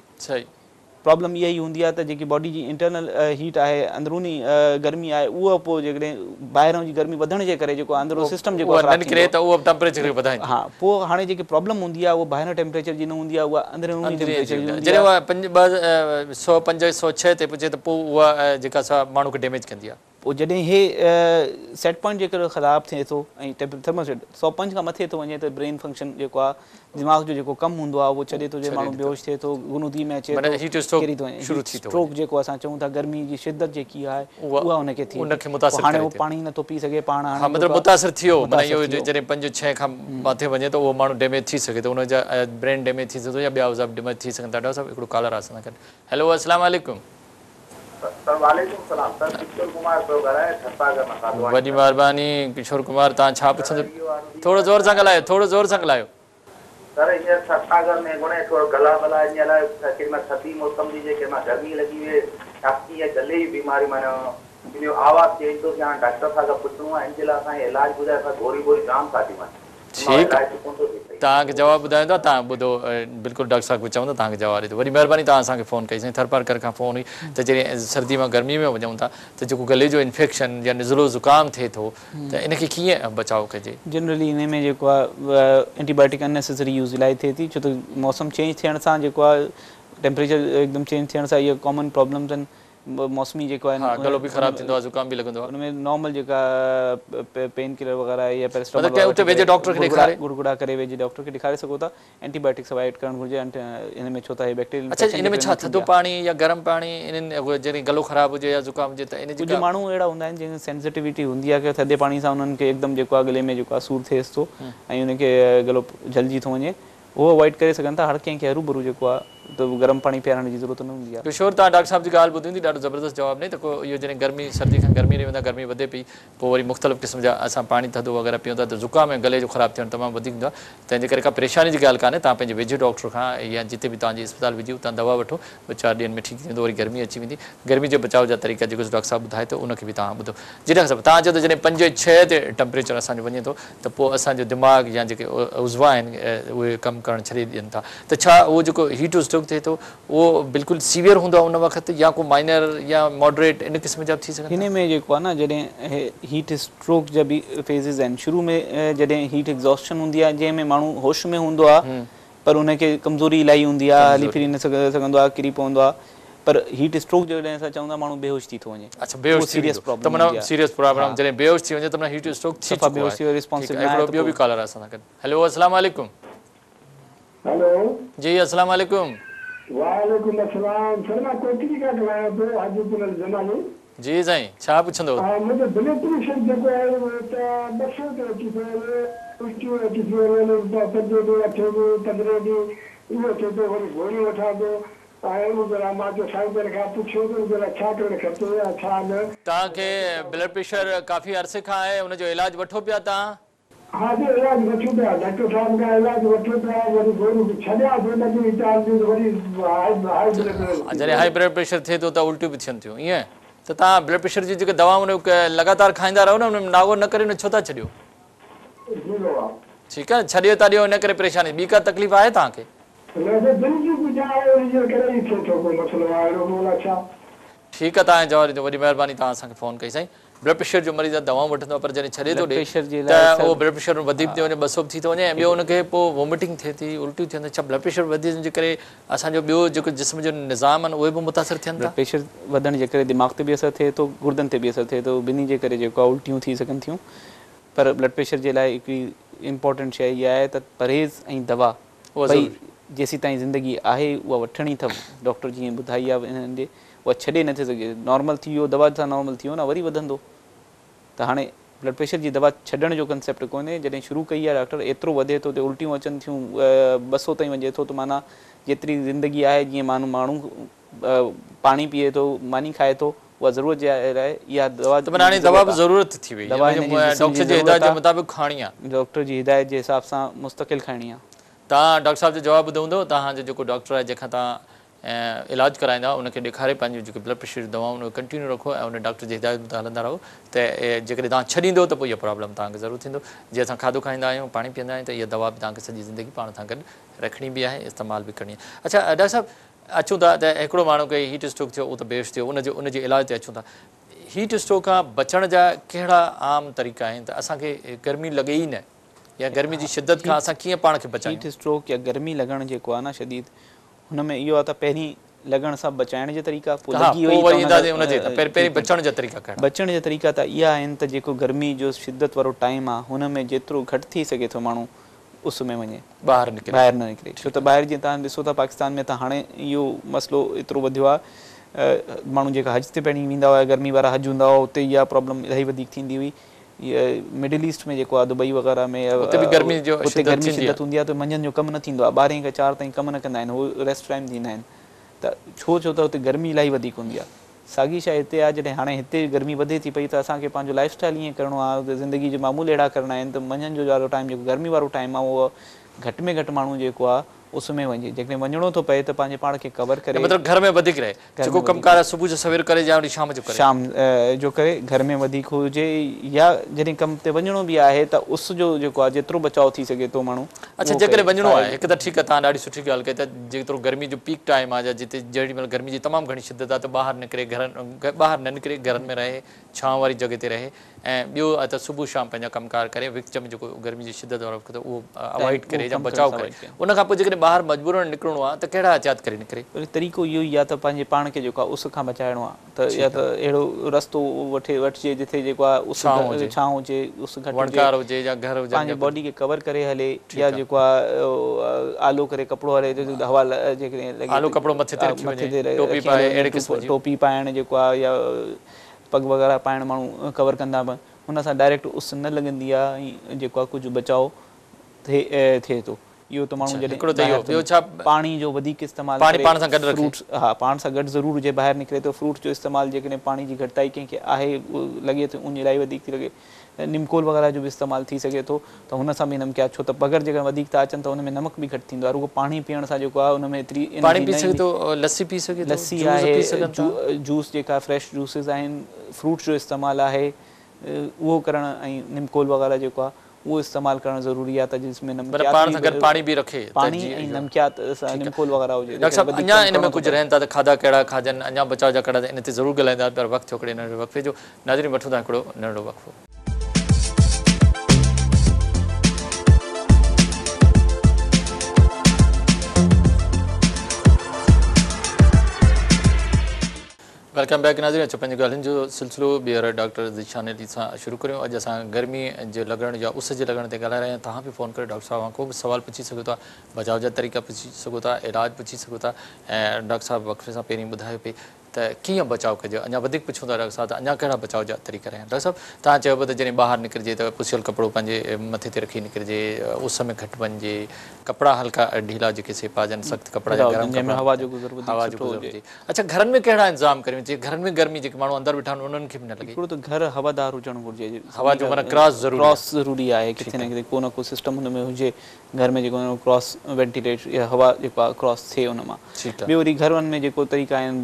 پرابلم اها ئي هوندي آهي ته جيڪي باڊي جي انٽرنل هيٽ آهي اندروني گرمي آهي اها پوء جيڪڏهن ٻاهران جي گرمي وڌڻ جي ڪري جيڪو اندرون سسٽم جيڪو خراب ٿيندو ته اهو به ٽيمپريچر کي وڌائيندو. ها پوء هاڻي جيڪي پرابلم هوندي آهي اها ٻاهران ٽيمپريچر جي نه هوندي آهي اها اندروني ٽيمپريچر جي هوندي آهي. جڏهن اها 105 106 تي پهچي ته پوء اها جيڪا سا ماڻهو کي ڊيميج ڪندي آهي. پوء جڏهن هي سيٽ پوائنٽ جيڪر خراب ٿئي ٿو ۽ ٿرموسٽيٽ 105 کان مٿي ٿو وڃي ته برين فنڪشن جيڪو آهي دماغ جو جيڪو ڪم هوندو آهي اهو ڇڏي ٿو ڏئي، ماڻهو بيهوش ٿئي ٿو، غنودي ۾ اچي ٿو، ڪري ٿو وڃي، هيٽ اسٽروڪ جيڪو اسان چئون ٿا گرمي جي شدت جيڪي آهي اها ان کي ٿئي ٿي، پوء هاڻي اهو پاڻي نٿو پي سگهي پاڻ هاڻي مطلب متاثر ٿيو معنيٰ اهو جڏهن 5 6 کان مٿي وڃي ته اهو ماڻهو ڊيميج ٿي سگهي ٿو ان جا برين ڊيميج ٿي سگهي ٿو يا ٻيا عضوا به ڊيميج ٿي سگهن ٿا. ڊاڪٽر صاحب هڪڙو ڪالر آهي اسان سان گڏ. هيلو السلام عليڪم. سر وعليڪم السلام سر ڪشور ڪمار پيو ڳالهايان ٿرپارڪر مان ساڌواڻي وڏي مهرباني ڪشور ڪمار توهان ڇا پڇندو ٿورو زور سان ڳالهايو ٿورو زور سان ڳالهايو. سر هينئر ٿرپارڪر ۾ ڪونهي ٿورو گلا بلا ائين الائي ڪيڏي مهل ٿڌي موسم ٿي ٿئي ڪيڏي مهل گرمي لڳي وئي ڇاتي ۽ گلي جي بيماري معنيٰ ان جو آواز چينج ٿو ٿئي هاڻي ڊاڪٽر صاحب کان پڇڻو آهي ان جي لاء اسان کي علاج ٻڌايو اسان گوري بوري جام کاڌيون آهن ٺيڪ توهان کي جواب ٻڌايون ٿا توهان ٻڌو بلڪل ڊاڪٽر صاحب کي چون ٿا توهان کي جواب ڏيندو وڏي مهرباني توهان اسان کي فون ڪئي سائين ٿرپارڪر کان فون هئي ته جڏهن سردي مان گرمي ۾ وڃون ٿا ته جيڪو گلي جو انفيڪشن يا نزلو زڪام ٿئي ٿو ته ان کي ڪيئن بچاء ڪجي. جنرلي انهي ۾ جيڪو آهي اينٽي بايوٽڪ ان نيسيسري يوز الاهي ٿئي ٿي ڇو ته موسم چينج ٿيڻ سان جيڪو آهي ٽيمپريچر هڪدم چينج ٿيڻ سان اهي ڪامن پرابلمز آهن موسمي جيڪو آهي ها گلو به خراب ٿيندو آهي زڪام به لڳندو آهي. ان ۾ نارمل جيڪا پين ڪلر وغيره يا پيراسٽامول مطلب ڪنهن اتي ويجهي ڊاڪٽر کي ڏيکاري. گڙگڙا ڪري ويجهي ڊاڪٽر کي ڏيکاري سگهو ٿا. اينٽي بايوٽڪس اوائڊ ڪرڻ گهرجي ان ۾ ڇو ته هي بيڪٽيريل اڇا انفيڪشن ان ۾ ڇا ٿڌو پاڻي يا گرم پاڻي انهن جڏهن گلو خراب هجي يا زڪام هجي ته ان جي ڪجهه ماڻهو اهڙا هوندا آهن جن کي سينسيٽيوٽي هوندي آهي ڪي ٿڌي پاڻي سان انهن کي هڪدم جيڪو آهي گلي ۾ جيڪو آهي سور ٿئيس ٿو ۽ ان کي گلو جهلجي ٿو وڃي اهو اوائڊ ڪري سگهن ٿا هر ڪنهن کي هروڀرو جيڪو آهي ته گرم پاڻي پيارڻ جي ضرورت نه هوندي آهي. ڪشور توهان ڊاڪٽر صاحب جي ڳالهه ٻڌي هوندي ڏاڍو زبردست جواب ڏنئي ته ڪو اهو جڏهن گرمي سردي کان گرمي ڏي ويندا گرمي وڌي پئي پوء وري مختلف قسم جا اسان پاڻي ٿڌو وغيره پيئون ٿا ته زڪام ۽ گلي جو خراب ٿيڻ تمام وڌيڪ هوندو آهي تنهن جي ڪري ڪا پريشاني جي ڳالهه ڪانهي توهان پنهنجي ويجهي ڊاڪٽر کان يا جتي به توهان جي اسپتال ويجهي اتان دوا وٺو ٻه چار ڏينهن ۾ ٺيڪ ٿي ويندو وري گرمي اچي ويندي گرمي جي بچاء جا طريقا جيڪو ڊاڪٽر صاحب ٻڌائي ٿو ان کي به توهان ٻڌو جي ڊاڪٽر صاحب توهان چئو ته جڏهن 5 6 تي ٽمپريچر اسان جو وڃي ٿو ته پوء اسان جو دماغ يا جيڪي عضوا آهن اهي ڪم ڪرڻ ڇڏي ڏين ٿا ته ڇا اهو جيڪو هيٽ اسٽروڪ ٿئي ٿو اهو بلڪل سيويئر هوندو آهي ان وقت يا ڪو مائنر يا ماڊريٽ ان قسم جا به ٿي سگهن ٿا؟ هن ۾ جيڪو آهي نه جڏهن هيٽ اسٽروڪ جا به فيزز آهن شروع ۾ جڏهن هيٽ ايگزاسشن هوندي آهي جنهن ۾ ماڻهو هوش ۾ هوندو آهي پر ان کي ڪمزوري الاهي هوندي آهي هلي ڦري نه سگهندو آهي ڪري پوندو آهي پر هيٽ اسٽروڪ جڏهن اسان چئون ٿا ماڻهو بيهوش ٿي ٿو وڃي. اڇا بيهوش ٿي ويندو ته معنيٰ سيريس پرابلم جڏهن بيهوش ٿي وڃي ته معنيٰ هيٽ اسٽروڪ ٿي چڪو آهي. ٺيڪ آهي هڪڙو ٻيو به ڪالر آهي اسان سان گڏ هيلو السلام عليڪم. هيلو. جي السلام عليڪم. وعليڪم السلام سر مان ڪوٽڙي کان ڳالهايان پيو حاجي پنهل جمالي. جي سائين ڇا پڇندو. ها منهنجو بلڊ پريشر جيڪو آهي اهو ته 200 تي اچي ٿو وڃي الٽيون اچي ٿيون وڃن پنجين ڏينهن اٺين ڏينهن پندرهين ڏينهن اهو ٿئي ٿو وري گوريون وٺان ٿو ۽ ان جي لاء مان چيو سائين جن کان پڇيو ته ان جي لاء ڇا ڪرڻ کپي ۽ ڇا نه. توهان کي بلڊ پريشر ڪافي عرصي کان آهي ان جو علاج وٺو پيا توهان؟ ها جي علاج وٺون پيا ڊاڪٽر صاحب کان علاج وٺون پيا وري گوريون به ڇڏيان ٿو نه ٻي چار ڏينهن ته وري هائي بلڊ پريشر ٿي ٿو جڏهن هائي بلڊ پريشر ٿئي ٿو ته الٽيون به ٿين ٿيون ائين ته توهان بلڊ پريشر جون جيڪي دوائون لڳاتار کائيندا رهو نه ان ۾ ناغو نه ڪريو نه ڇو ٿا ڇڏيو. جي بابا. ٺيڪ آهي ڇڏيو ٿا ڏيو ان ڪري پريشاني ٻي ڪا تڪليف آهي توهان کي؟ نه سر دل جي ڪجهه آهي ان جي ڪري ئي ٿئي ٿو ڪو مسئلو آهي اهڙو ڪو الائي ڇا. ٺيڪ آهي توهان جواب ڏنو وڏي مهرباني توهان اسان کي فون ڪئي سائين. بلڊ پريشر جو مريض آهي دوائون وٺندو آهي پر جڏهن ڇڏي ٿو ڏي ته اهو بلڊ پريشر وڌي به ٿو وڃي 200 به ٿي ٿو وڃي ۽ ٻيو ان کي پوء وومٽنگ ٿئي ٿي الٽيون ٿين ٿيون ڇا بلڊ پريشر وڌڻ جي ڪري اسان جو ٻيو جيڪو جسم جو نظام آهن اهي به متاثر ٿين ٿا. بلڊ پريشر وڌڻ جي ڪري دماغ تي به اثر ٿئي ٿو گردن تي به اثر ٿئي ٿو ٻنهي جي ڪري جيڪو آهي الٽيون ٿي سگهن ٿيون پر بلڊ پريشر جي لاء هڪڙي امپورٽنٽ شيء اها آهي ته پرهيز ۽ دوا ٻئي جيسيتائين زندگي آهي اها وٺڻي اٿو ڊاڪٽر جيئن ٻڌائي آهي انهن جي اها ڇڏي نٿي سگهجي نارمل ٿي ويو دوا سان نارمل ٿي ويو نه وري وڌندو ته هاڻي بلڊ پريشر جي دوا ڇڏڻ جو ڪنسيپٽ ڪونهي. جڏهن شروع ڪئي آهي ڊاڪٽر ايترو وڌي ٿو ته الٽيون اچن ٿيون 200 تائين وڃي ٿو ته معنيٰ جيتري زندگي آهي جيئن ماڻهو پاڻي پيئي ٿو ماني کائي ٿو اها ضرورت جي آهي اها دوا ته معنيٰ هاڻي دوا به ضرورت ٿي وئي دوا هن جي جسم ڊاڪٽر جي هدايت جي مطابق کائڻي آهي. ڊاڪٽر جي هدايت جي حساب سان مستقل کائڻي آهي. توهان ڊاڪٽر صاحب جو جواب ٻڌو هوندو توهان جو جيڪو ڊاڪٽر آهي جنهن کان توهان علاج ڪرائيندا ان کي ڏيکاري پنهنجون جيڪي بلڊ پريشر جون دوائون اهي ڪنٽينيو رکو ۽ ان ڊاڪٽر جي هدايت مطابق هلندا رهو ته جيڪڏهن توهان ڇڏيندو ته پوء اها پرابلم توهان کي ضرور ٿيندو. جيئن اسان کاڌو کائيندا آهيون پاڻي پيئندا آهيون ته اها دوا به توهان کي سڄي زندگي پاڻ سان گڏ رکڻي به آهي استعمال به ڪرڻي آهي. اڇا ڊاڪٽر صاحب اچون ٿا ته هڪڙو ماڻهو کي هيٽ اسٽروڪ ٿيو اهو ته بيهوش ٿيو ان جو ان جي علاج تي اچون ٿا هيٽ اسٽروڪ کان بچڻ جا ڪهڙا عام طريقا آهن ته اسان کي گرمي لڳي ئي نه يا گرمي جي شدت کان اسان ڪيئن پاڻ کي بچايون؟ هيٽ اسٽروڪ يا گرمي لڳڻ جيڪو آهي نه شديد هن ۾ اهو آهي ته پهرين لڳڻ سان بچائڻ جا طريقا پوء لڳي وئي ته ان جي پهرين بچڻ جا طريقا ڪهڙا؟ بچڻ جا طريقا ته اها آهن ته جيڪو گرمي جو شدت وارو ٽائيم آهي هن ۾ جيترو گهٽ ٿي سگهي ٿو ماڻهو اس ۾ وڃي ٻاهر نڪري ٻاهر نه نڪري ڇو ته ٻاهر جيئن توهان ڏسو ٿا پاڪستان ۾ ته هاڻي اهو مسئلو ايترو وڌيو آهي ماڻهو جيڪا حج تي پهرين ويندا هئا گرمي وارا حج هوندا هئا اتي اها پرابلم الاهي وڌيڪ ٿيندي هئي مڊل ايسٽ ۾ جيڪو آهي دبئي وغيره ۾ اتي به گرمي جو اتي گرمي شدت هوندي آهي ته منجهند جو ڪم نه ٿيندو آهي 12 کان 4 تائين ڪم نه ڪندا آهن هو ريسٽ ٽائيم ڏيندا آهن ته ڇو ڇو ته اتي گرمي الاهي وڌيڪ هوندي آهي ساڳي شيء هتي آهي جڏهن هاڻي هتي گرمي وڌي ٿي پئي ته اسان کي پنهنجو لائف اسٽائل ائين ڪرڻو آهي زندگي جو معمول اهڙا ڪرڻا آهن ته منجهند جو وارو ٽائيم جيڪو گرمي وارو ٽائيم آهي اهو گهٽ ۾ گهٽ ماڻهو جيڪو آهي اس ۾ وڃي جيڪڏهن وڃڻو ٿو پئي ته پنهنجي پاڻ کي ڪور ڪري. مطلب گهر ۾ وڌيڪ رهي جيڪو ڪم ڪار آهي صبح جو سوير ڪري يا وري شام جو ڪري. شام جو ڪري گهر ۾ وڌيڪ هجي يا جڏهن ڪم تي وڃڻو به آهي ته اس جو جيڪو آهي جيترو بچاء ٿي سگهي ٿو ماڻهو اڇا جيڪڏهن وڃڻو آهي هڪ ته ٺيڪ آهي توهان ڏاڍي سٺي ڳالهه ڪئي ته جيترو گرمي جو پيڪ ٽائيم آهي يا جتي جهڙي مهل گرمي جي تمام گهڻي شدت آهي ته ٻاهر نڪري گهرن ٻاهر نه نڪري گهرن ۾ رهي ڇانو واري جڳهه تي رهي ۽ ٻيو ته صبح شام پنهنجا ڪم ڪار ڪري وچ ۾ جيڪو گرمي جي شدت وارو وقت اهو اوائڊ ڪري يا بچاء ڪري ان کان پوء جيڪڏهن ٻاهر مجبورن نڪرڻو آهي ته ڪهڙا احتياط ڪري نڪري؟ وري طريقو اهو ئي آهي ته پنهنجي پاڻ کي جيڪو آهي اس کان بچائڻو آهي ته يا ته اهڙو رستو وٺي وٺجي جتي جيڪو آهي اس ڇانو هجي اس گهٽ هجي وڻڪار هجي يا گهر هجن پنهنجي باڊي کي ڪور ڪري هلي يا جيڪو آهي آلو ڪري ڪپڙو هلي ته هوا جيڪڏهن لڳي آلو ڪپڙو مٿي تي رکي وڃي ٽوپي پائي اهڙي قسم جي ٽوپي پائڻ جيڪو آهي يا پڳ وغيره پائڻ ماڻهو ڪور ڪندا به ان سان ڊائريڪٽ اس نه لڳندي آهي ۽ جيڪو آهي ڪجهه بچاء ٿئي ٿو اهو ته ماڻهو جڏهن هڪڙو ته اهو ٻيو ڇا پاڻي جو وڌيڪ استعمال پاڻي پاڻ سان گڏ رکي فروٽس ها پاڻ سان گڏ ضرور هجي ٻاهر نڪري ٿو فروٽ جو استعمال جيڪڏهن پاڻي جي گهٽتائي ڪنهن کي آهي لڳي ٿو اڃ الاهي وڌيڪ ٿي لڳي نمڪول وغيره جو به استعمال ٿي سگهي ٿو ته هن سان به نمڪيات ڇو ته پگهر جيڪڏهن وڌيڪ ٿا اچن ته ان ۾ نمڪ به گهٽ ٿيندو آهي رڳو پاڻي پيئڻ سان جيڪو آهي ان ۾ ايتري پاڻي پي سگهي ٿو لسي پي سگهي ٿو لسي آهي جوس جيڪا فريش جوسز آهن فروٽ جو استعمال آهي اهو ڪرڻ ۽ نمڪول وغيره جيڪو آهي اهو استعمال ڪرڻ ضروري آهي ته جس ۾ نمڪيات پاڻ سان گڏ پاڻي به رکي پاڻي ۽ نمڪيات نمڪول وغيره هجي ڊاڪٽر صاحب اڃا ان ۾ ڪجهه رهن ٿا ته کاڌا ڪهڙا کاجن اڃا بچاء جا ڪهڙا ان تي ضرور ڳالهائيندا پر وقت ٿيو هڪڙي ننڍڙي وقفي جو ناظرين وٺون ٿا هڪڙو ننڍڙو وقفو. Welcome back ناظرين اچو پنهنجي ڳالهين جو سلسلو ٻيهر ڊاڪٽر ذيشان علي سان شروع ڪريون اڄ اسان گرمي جي لڳڻ يا اس جي لڳڻ تي ڳالهائي رهيا آهيون توهان به فون ڪري ڊاڪٽر صاحب کان ڪو به سوال پڇي سگهو ٿا بچاء جا طريقا پڇي سگهو ٿا علاج پڇي سگهو ٿا ۽ ڊاڪٽر صاحب وقفي سان پهرين ٻڌايو پئي ته ڪيئن بچاء ڪجي؟ اڃا وڌيڪ پڇون ٿا ڊاڪٽر صاحب ته اڃا ڪهڙا بچاء جا طريقا رهيا آهن؟ ڊاڪٽر صاحب توهان چيو پيو ته جڏهن ٻاهر نڪرجي ته پسيل ڪپڙو پنهنجي مٿي تي رکي نڪرجي، اس ۾ گهٽ وڃجي، ڪپڙا هلڪا ڍيلا جيڪي سي پائجن، سخت ڪپڙا يا گرم ڪپڙا هوا جو گذر وڌيڪ سٺو هجي. اڇا گهرن ۾ ڪهڙا انتظام ڪريون جيئن گهرن ۾ گرمي جيڪي ماڻهو اندر ويٺا آهن انهن کي به نه لڳي. هڪڙو ته گهر هوادار هجڻ گهرجي. هوا جو معنيٰ ڪراس ضروري آهي. ڪراس ضروري آهي ڪٿي نه ڪٿي ڪو نه ڪو سسٽم هن ۾ هجي گهر ۾ جيڪو ڪراس وينٽيليٽ يا هوا جيڪو آهي ڪراس ٿئي ان مان. ٻيو وري گهرن ۾ جيڪو طريقا آهن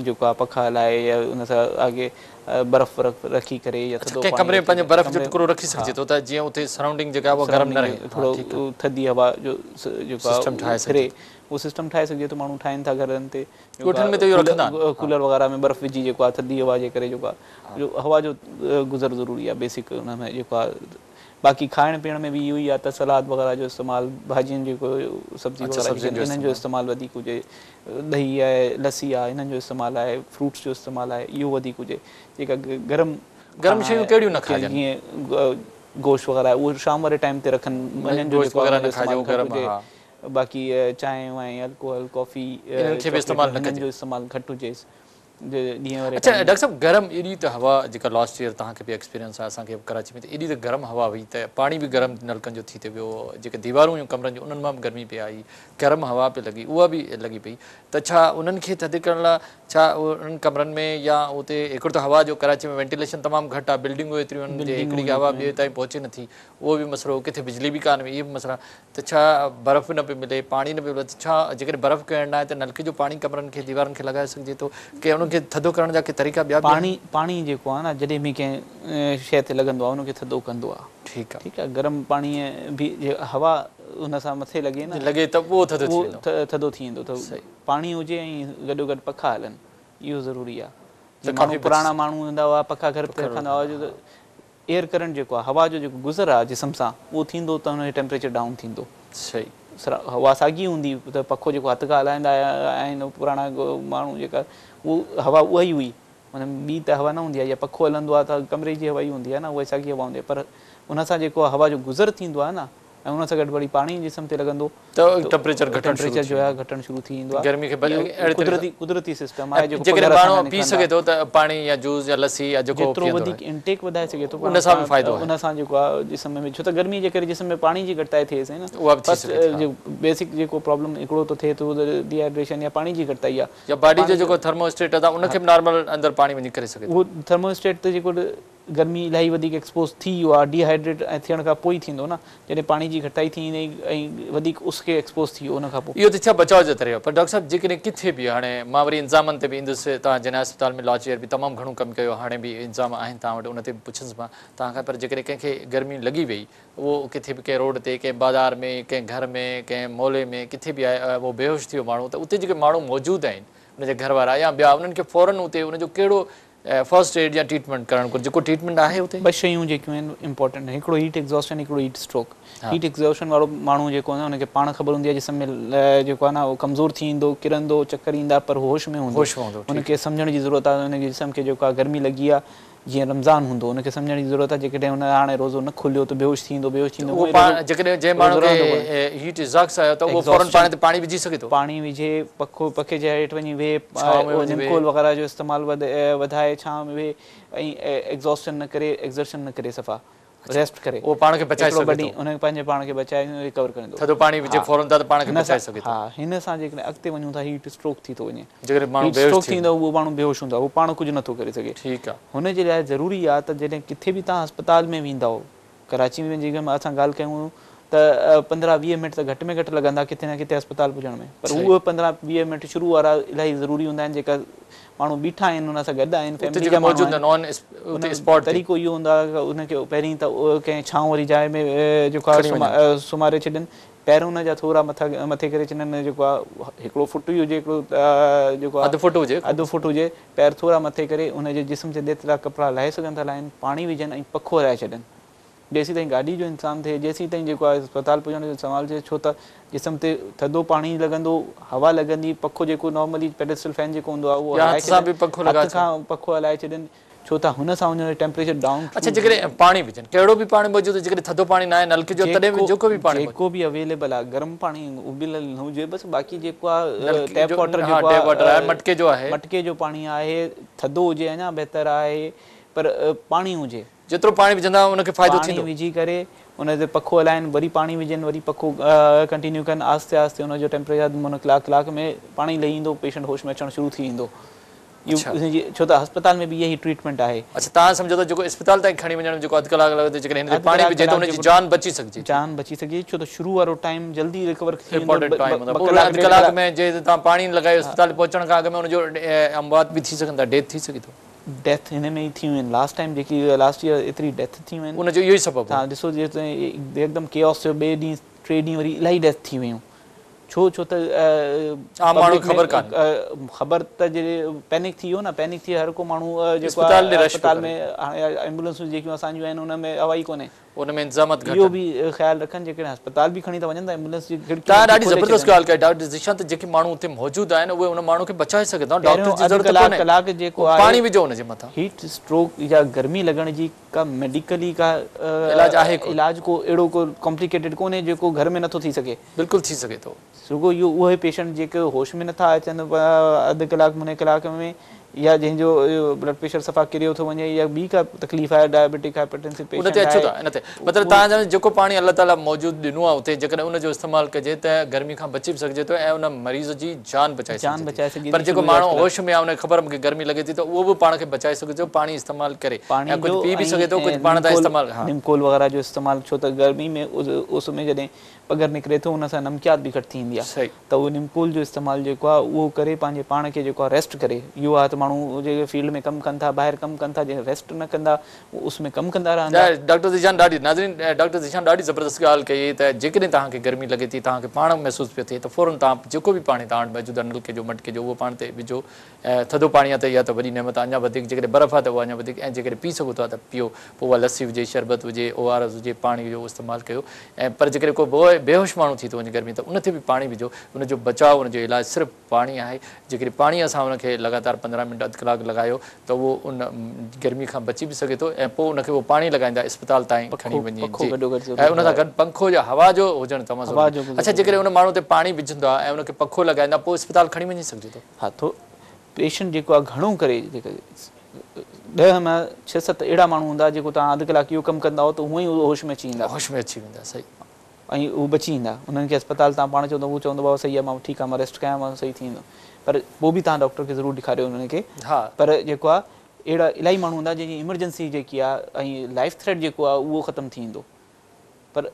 جيڪو آهي پکا هلائي يا ان سان آگي برف ورف رکي ڪري يا ٿڌو ڪنهن ڪمري ۾ پنهنجو برف جو ٽڪرو رکي سگهجي ٿو ته جيئن اتي سرائونڊنگ جيڪا آهي اها گرم نه رهي ٿورو ٿڌي هوا جو جيڪو آهي ڦري اهو سسٽم ٺاهي سگهجي ٿو ماڻهو ٺاهين ٿا گهرن تي ڳوٺن ۾ ته اهو رکندا آهن ڪولر وغيره ۾ برف وجهي جيڪو آهي ٿڌي هوا جي ڪري جيڪو آهي هوا جو گذر ضروري آهي بيسڪ ان ۾ جيڪو آهي باقي کائڻ پيئڻ ۾ به اهو ئي آهي ته سلاد وغيره جو استعمال ڀاڄين جيڪو سبزي وغيره جيڪي انهن جو استعمال وڌيڪ هجي ڏهي آهي لسي آهي انهن جو استعمال آهي فروٽس جو استعمال آهي اهو وڌيڪ هجي جيڪا گرم گرم شيون ڪهڙيون نه کائجن جيئن گوشت وغيره اهو شام واري ٽائيم تي رکن منجهند جو جيڪو آهي استعمال گهٽ هجي باقي چانهه وانهه الڪوهل ڪافي انهن کي به استعمال نه ڪجي انهن جو استعمال گهٽ هجي. ڏينهن واري اڇا ڊاڪٽر صاحب گرم ايڏي ته هوا جيڪا لاسٽ ايئر توهان کي به ايڪسپيرينس آهي اسان کي به ڪراچي ۾ ته ايڏي ته گرم هوا هئي ته پاڻي به گرم نلڪن جو ٿي ٿي ويو جيڪي ديوارون هيون ڪمرن جون انهن مان به گرمي پئي آئي گرم هوا پئي لڳي اها به لڳي پئي ته ڇا انهن کي ٿڌ ڪرڻ لاء ڇا انهن ڪمرن ۾ يا اتي هڪڙو ته هوا جو ڪراچي ۾ وينٽيليشن تمام گهٽ آهي بلڊنگون ايتريون آهن جي هڪڙي هوا ٻئي تائين پهچي نٿي اهو به مسئلو ڪٿي بجلي به ڪانه هئي اهي به مسئلا ته ڇا برف نه پئي ملي پاڻي نه پيو ملي ته ڇا جيڪڏهن برف ڪرڻ نه آهي ته نلڪي جو پاڻي ڪمرن کي ديوارن کي لڳائي سگهجي ٿو ڪي انهن کي ٿڌو ڪرڻ جا ڪي طريقا ٻيا به آهن؟ پاڻي پاڻي جيڪو آهي نه جڏهن به ڪنهن شيء تي لڳندو آهي ان کي ٿڌو ڪندو آهي ٺيڪ آهي. ٺيڪ آهي گرم پاڻي به هوا ان سان مٿي لڳي نه لڳي ته اهو ٿڌو ٿي ويندو. اهو ٿڌو ٿي ويندو ته پاڻي هجي ۽ گڏو گڏ پکا هلن اهو ضروري آهي جيئن ماڻهو پراڻا ماڻهو هوندا هئا پکا گهر تي رکندا هئا جو ته ايئر ڪرنٽ جيڪو آهي هوا جو جيڪو گذر آهي جسم سان اهو ٿيندو ته ان جو ٽيمپريچر ڊائون ٿيندو. صحيح. هوا ساڳي هوندي ته پکو جيڪو هٿ کان هلائيندا آهن پراڻا ماڻهو جيڪا اهو هوا اها ئي هئي ان ۾ ٻي ته هوا نه هوندي آهي يا پکو هلندو آهي ته ڪمري جي هوا ئي هوندي آهي نه اها ساڳي هوا هوندي آهي پر ان سان جيڪو هوا جو گذر ٿيندو آهي نه ۽ ان سان گڏ وري پاڻي جسم تي لڳندو ته ٽيمپريچر گهٽڻ شروع ٽيمپريچر جو آهي گهٽڻ شروع ٿي ويندو آهي. گرمي کي اهڙي قدرتي قدرتي سسٽم آهي جيڪو جيڪڏهن ماڻهو پي سگهي ٿو ته پاڻي يا جوس يا لسي يا جيڪو جيترو وڌيڪ انٽيڪ وڌائي سگهي ٿو ان سان به فائدو آهي ان سان جيڪو آهي جسم ۾ ڇو ته گرمي جي ڪري جسم ۾ پاڻي جي گهٽتائي ٿئي ٿي نه اها به ٿي سگهي ٿي بيسڪ جيڪو پرابلم هڪڙو ته ٿئي ٿو ڊي هائيڊريشن يا پاڻي جي گهٽتائي آهي يا باڊي جو جيڪو ٿرمواسٽيٽ آهي ان کي به نارمل اندر پاڻي وڃي ڪري سگهي ٿو اهو ٿرمواسٽيٽ ته جيڪو گرمي الاهي وڌيڪ ايڪسپوز ٿي ويو آهي ڊي هائيڊريٽ ۽ ٿيڻ کان پوء ئي ٿيندو نه جڏهن پاڻي جي گهٽتائي ٿي ويندي ۽ وڌيڪ اس کي ايڪسپوز ٿي ويو ان کان پوء. اهو ته ٿيا بچاء جا طريقا پر ڊاڪٽر صاحب جيڪڏهن ڪٿي به هاڻي مان وري انتظامن تي به ايندس توهان جناح اسپتال ۾ لاسٽ ايئر به تمام گهڻو ڪم ڪيو هاڻي به انتظام آهن توهان وٽ ان تي به پڇندس مان توهان کان پر جيڪڏهن ڪنهن کي گرمي لڳي وئي اهو ڪٿي به ڪنهن روڊ تي ڪنهن بازار ۾ ڪنهن گهر ۾ ڪنهن محلي ۾ ڪٿي به آهي اهو بيهوش ٿي ويو ماڻهو ته اتي جيڪي ماڻهو موجود آهن ان جا گهر وارا يا ٻيا انهن کي فورن اتي ان جو ڪهڙو فرسٽ ايڊ يا ٽريٽمينٽ ڪرڻ گهرجي ڪو ٽريٽمينٽ آهي اتي؟ ٻه شيون جيڪيون آهن امپورٽنٽ هڪڙو هيٽ ايگزاسشن هڪڙو هيٽ اسٽروڪ هيٽ ايگزاسشن وارو ماڻهو جيڪو آهي نه ان کي پاڻ خبر هوندي آهي جسم ۾ جيڪو آهي نه اهو ڪمزور ٿي ويندو ڪرندو چڪر ايندا پر هو هوش ۾ هوندو هوش ۾ هوندو ان کي سمجهڻ جي ضرورت آهي ان جي جسم کي جيڪو آهي گرمي لڳي آهي جيئن رمضان هوندو ان کي سمجهڻ جي ضرورت آهي جيڪڏهن هن هاڻي روزو نه کوليو ته بيهوش ٿي ويندو بيهوش ٿي ويندو اهو پاڻ جيڪڏهن جنهن ماڻهو کي هيٽ ايگزاسٽ آيو ته اهو فورن پاڻ تي پاڻي وجهي سگهي ٿو پاڻي وجهي پکو پکي جي هيٺ وڃي ويهي نمڪول وغيره جو استعمال وڌائي ڇانو ۾ ويهي ۽ ايگزاسشن نه ڪري ايگزرشن نه ڪري صفا ريسٽ ڪري اهو پاڻ کي بچائي سگهي ٿو ان پنهنجي پاڻ کي بچائي ريڪور ڪندو ٿڌو پاڻي وجهي فورن ته پاڻ کي بچائي سگهي ٿو ها هن سان جيڪڏهن اڳتي وڃون ٿا هيٽ اسٽروڪ ٿي ٿو وڃي جيڪڏهن ماڻهو بيهوش ٿي ويندو اهو ماڻهو بيهوش هوندو آهي اهو پاڻ ڪجهه نٿو ڪري سگهي ٺيڪ آهي هن جي لاء ضروري آهي ته جڏهن ڪٿي به توهان اسپتال ۾ ويندؤ ڪراچي ۾ جيڪڏهن اسان ڳالهه ڪيون ته 15 20 منٽ ته گهٽ ۾ گهٽ لڳندا ڪٿي نه ڪٿي اسپتال پڄڻ ۾ پر اهي 15 20 منٽ شروع وارا الاهي ضروري هوندا آهن جيڪا ماڻهو بيٺا آهن ان سان گڏ آهن فيملي جا ماڻهو آهن طريقو اهو هوندو آهي ته ان کي پهرين ته ڪنهن ڇانو واري جاء ۾ جيڪو آهي سمهاري ڇڏن پير ان جا ٿورا مٿي ڪري ڇڏن جيڪو آهي هڪڙو فٽ ئي هجي هڪڙو جيڪو آهي اڌ فٽ هجي اڌ فٽ هجي پير ٿورا مٿي ڪري ان جي جسم تي جيترا ڪپڙا لاهي سگهن ٿا لاهن پاڻي وجهن ۽ پکو هلائي ڇڏن جيسين تائين گاڏي جو انتظام ٿئي جيسين تائين جيڪو آهي اسپتال پڄڻ جو سوال ٿئي ڇو ته جسم تي ٿڌو پاڻي لڳندو هوا لڳندي پکو جيڪو نارملي پيڊسٽل فين جيڪو هوندو آهي اهو هلائي ڇڏن هٿ کان پکو هلائي ڇڏن ڇو ته هن سان ان جو ٽيمپريچر ڊائون اڇا جيڪڏهن پاڻي وجهن ڪهڙو به پاڻي موجود هجي جيڪڏهن ٿڌو پاڻي ناهي نلڪي جو تڏهن به جيڪو به پاڻي جيڪو به اويليبل آهي گرم پاڻي ابليل نه هجي بس باقي جيڪو آهي ٽيپ واٽر جيڪو آهي مٽڪي جو آهي مٽڪي جو پاڻي آهي ٿڌو هجي اڃا بهتر آهي پر پاڻي هجي جيترو پاڻي وجهندا ان کي فائدو ٿيندو. پاڻي وجهي ڪري ان تي پکو هلائن وري پاڻي وجهن وري پکو ڪنٽينيو ڪن آهستي آهستي ان جو ٽيمپريچر اڌ منو ڪلاڪ ڪلاڪ ۾ پاڻ ئي لهي ايندو پيشنٽ هوش ۾ اچڻ شروع ٿي ويندو ڇو ته اسپتال ۾ به اها ئي ٽريٽمينٽ آهي. اڇا توهان سمجهو ٿا جيڪو اسپتال تائين کڻي وڃڻ ۾ جيڪو اڌ ڪلاڪ لڳي ٿو جيڪڏهن هن تي پاڻي وجهي ته ان جي جان بچي سگهجي ٿي. جان بچي سگهجي ٿي ڇو ته شروع وارو ٽائيم جلدي ريڪور ٿي ويندو امپورٽنٽ ٽائيم هوندو آهي پورو اڌ ڪلاڪ ۾ جي توهان پاڻي نه لڳايو اسپتال پهچڻ کان اڳ ۾ ان جو اموات به ٿي سگهن ٿا ڊيٿ ٿي سگهي ٿو. ڊيٿ هن ۾ ئي ٿيون آهن لاسٽ ٽائيم جيڪي لاسٽ ييئر ايتري ڊيٿ ٿيون آهن ان جو اهو ئي سبب هو. توهان ڏسو هڪدم ڪيوس ٿيو ٻئي ڏينهن ٽي ڏينهن وري الاهي ڊيٿ ٿي ويون ڇو ڇو ته عام ماڻهو کي خبر ڪانهي. خبر ته جڏهن پينڪ ٿي ويو نه پينڪ ٿي هر ڪو ماڻهو جيڪو آهي اسپتال ۾ هاڻي ايمبولنسون جيڪيون اسان جون آهن ان ۾ هوا ئي ڪونهي. ان ۾ انتظامات گهٽ اهو به خيال رکن جيڪڏهن اسپتال به کڻي ٿا وڃن ته ايمبولنس جي کڙڪيون توهان ڏاڍي زبردست ڳالهه ڪئي ڊاڪٽر ذيشان ته جيڪي ماڻهو اتي موجود آهن اهي ان ماڻهو کي بچائي سگهن ٿا ڊاڪٽر جي ضرورت ڪونهي ڪلاڪ جيڪو آهي پاڻي وجهو ان جي مٿان هيٽ اسٽروڪ يا گرمي لڳڻ جي ڪا ميڊيڪلي ڪا علاج آهي ڪو علاج ڪو اهڙو ڪو ڪمپليڪيٽيڊ ڪونهي جيڪو گهر ۾ نٿو ٿي سگهي بلڪل ٿي سگهي ٿو رڳو اهو اهي پيشنٽ جيڪي هوش ۾ نٿا اچن اڌ ڪلاڪ مني ڪلاڪ ۾ يا جنهن جو بلڊ پريشر صفا ڪريو ٿو وڃي يا ٻي ڪا تڪليف آهي ڊائبيٽڪ هائپرٽينسو ان پيشنٽ تي اچون آهي ٿا ان تي مطلب توهان چوندو جيڪو پاڻي الله تعالي موجود ڏنو آهي اتي جيڪڏهن ان جو استعمال ڪجي ته گرمي کان بچي به سگهجي ٿو ۽ ان مريض جي جان بچائي جان سگهجي بچائي ٿي سگهجي پر ٿي جيڪو شروع جا ماڻهو اختلاف هوش ۾ آهي ان کي خبر مونکي گرمي لڳي ٿي ته اهو به پاڻ کي بچائي سگهي ٿو پاڻي استعمال ڪري پاڻي ۽ جو ڪجهه پي به ۽ سگهي ٿو ڪجهه پاڻ تان نمڪول استعمال ها نمڪول وغيره جو استعمال ڇو ته گرمي ۾ اس ۾ جڏهن پگهر نڪري ٿو ان سان نمڪيات به گهٽ ٿي ايندي آهي صحيح. ته اهو نمڪول جو استعمال جيڪو آهي اهو ڪري پنهنجي پاڻ کي جيڪو آهي ريسٽ ڪري اهو آهي ته ماڻهو جيڪي فيلڊ ۾ ڪم ڪن ٿا ٻاهر ڪم ڪن ٿا جي ريسٽ نه ڪندا اهو اس ۾ ڪم ڪندا رهندا. ڊاڪٽر ذيشان ڏاڍي ناظرين ڊاڪٽر ذيشان ڏاڍي زبردست ڳالهه ڪئي ته جيڪڏهن توهان کي گرمي لڳي ٿي توهان کي پاڻ محسوس پيو ٿئي ته فورن توهان جيڪو به پاڻي توهان وٽ موجود آهي نلڪي جو مٽڪي جو اهو پاڻ تي وجهو ۽ ٿڌو پاڻي آهي ته اها ته وڏي نعمت آهي اڃا وڌيڪ جيڪڏهن برف آهي ته اها اڃا وڌيڪ ۽ جيڪڏهن پي سگهو ٿا ته پيئو پوء اها لسي هجي شربت هجي او آر ايس هجي پاڻي جو استعمال ڪيو ۽ پر جيڪڏهن ڪو بيهوش ماڻهو ٿي ٿو وڃي گرمي ته ان تي به پاڻي وجهو ان جو بچاء ان جو علاج صرف پاڻي آهي جيڪڏهن پاڻي سان ان کي لڳاتار 15 منٽ اڌ ڪلاڪ لڳايو ته اهو ان گرمي کان بچي به سگهي ٿو ۽ پوء ان کي اهو پاڻي لڳائيندا اسپتال تائين کڻي وڃي جي ۽ ان سان گڏ پنکو يا هوا جو هجڻ تمام ضروري اڇا جيڪڏهن ان ماڻهو تي پاڻي وجهندا ۽ ان کي پکو لڳائيندا پوء اسپتال کڻي وڃي سگهجي ٿو. ها ٿو پيشنٽ جيڪو آهي گهڻو ڪري جيڪا 10 مان 6 7 اهڙا ماڻهو هوندا جيڪو توهان اڌ ڪلاڪ اهو ڪم ڪندا هو ته هونئن ئي هو هوش ۾ اچي ويندا. هوش ۾ اچي ويندا صحيح. ۽ هو بچي ويندا انهن کي اسپتال توهان پاڻ چوندو هو چوندو بابا صحيح آهي مان ٺيڪ آهيان مان ريسٽ ڪيان مان صحيح ٿي ويندم پر پوء به توهان ڊاڪٽر کي ضرور ڏيکاريو انهن کي ها. پر جيڪو آهي اهڙا الاهي ماڻهو هوندا جنهن جي ايمرجنسي جيڪي آهي ۽ لائف ٿريٽ جيڪو آهي اهو ختم ٿي ويندو پر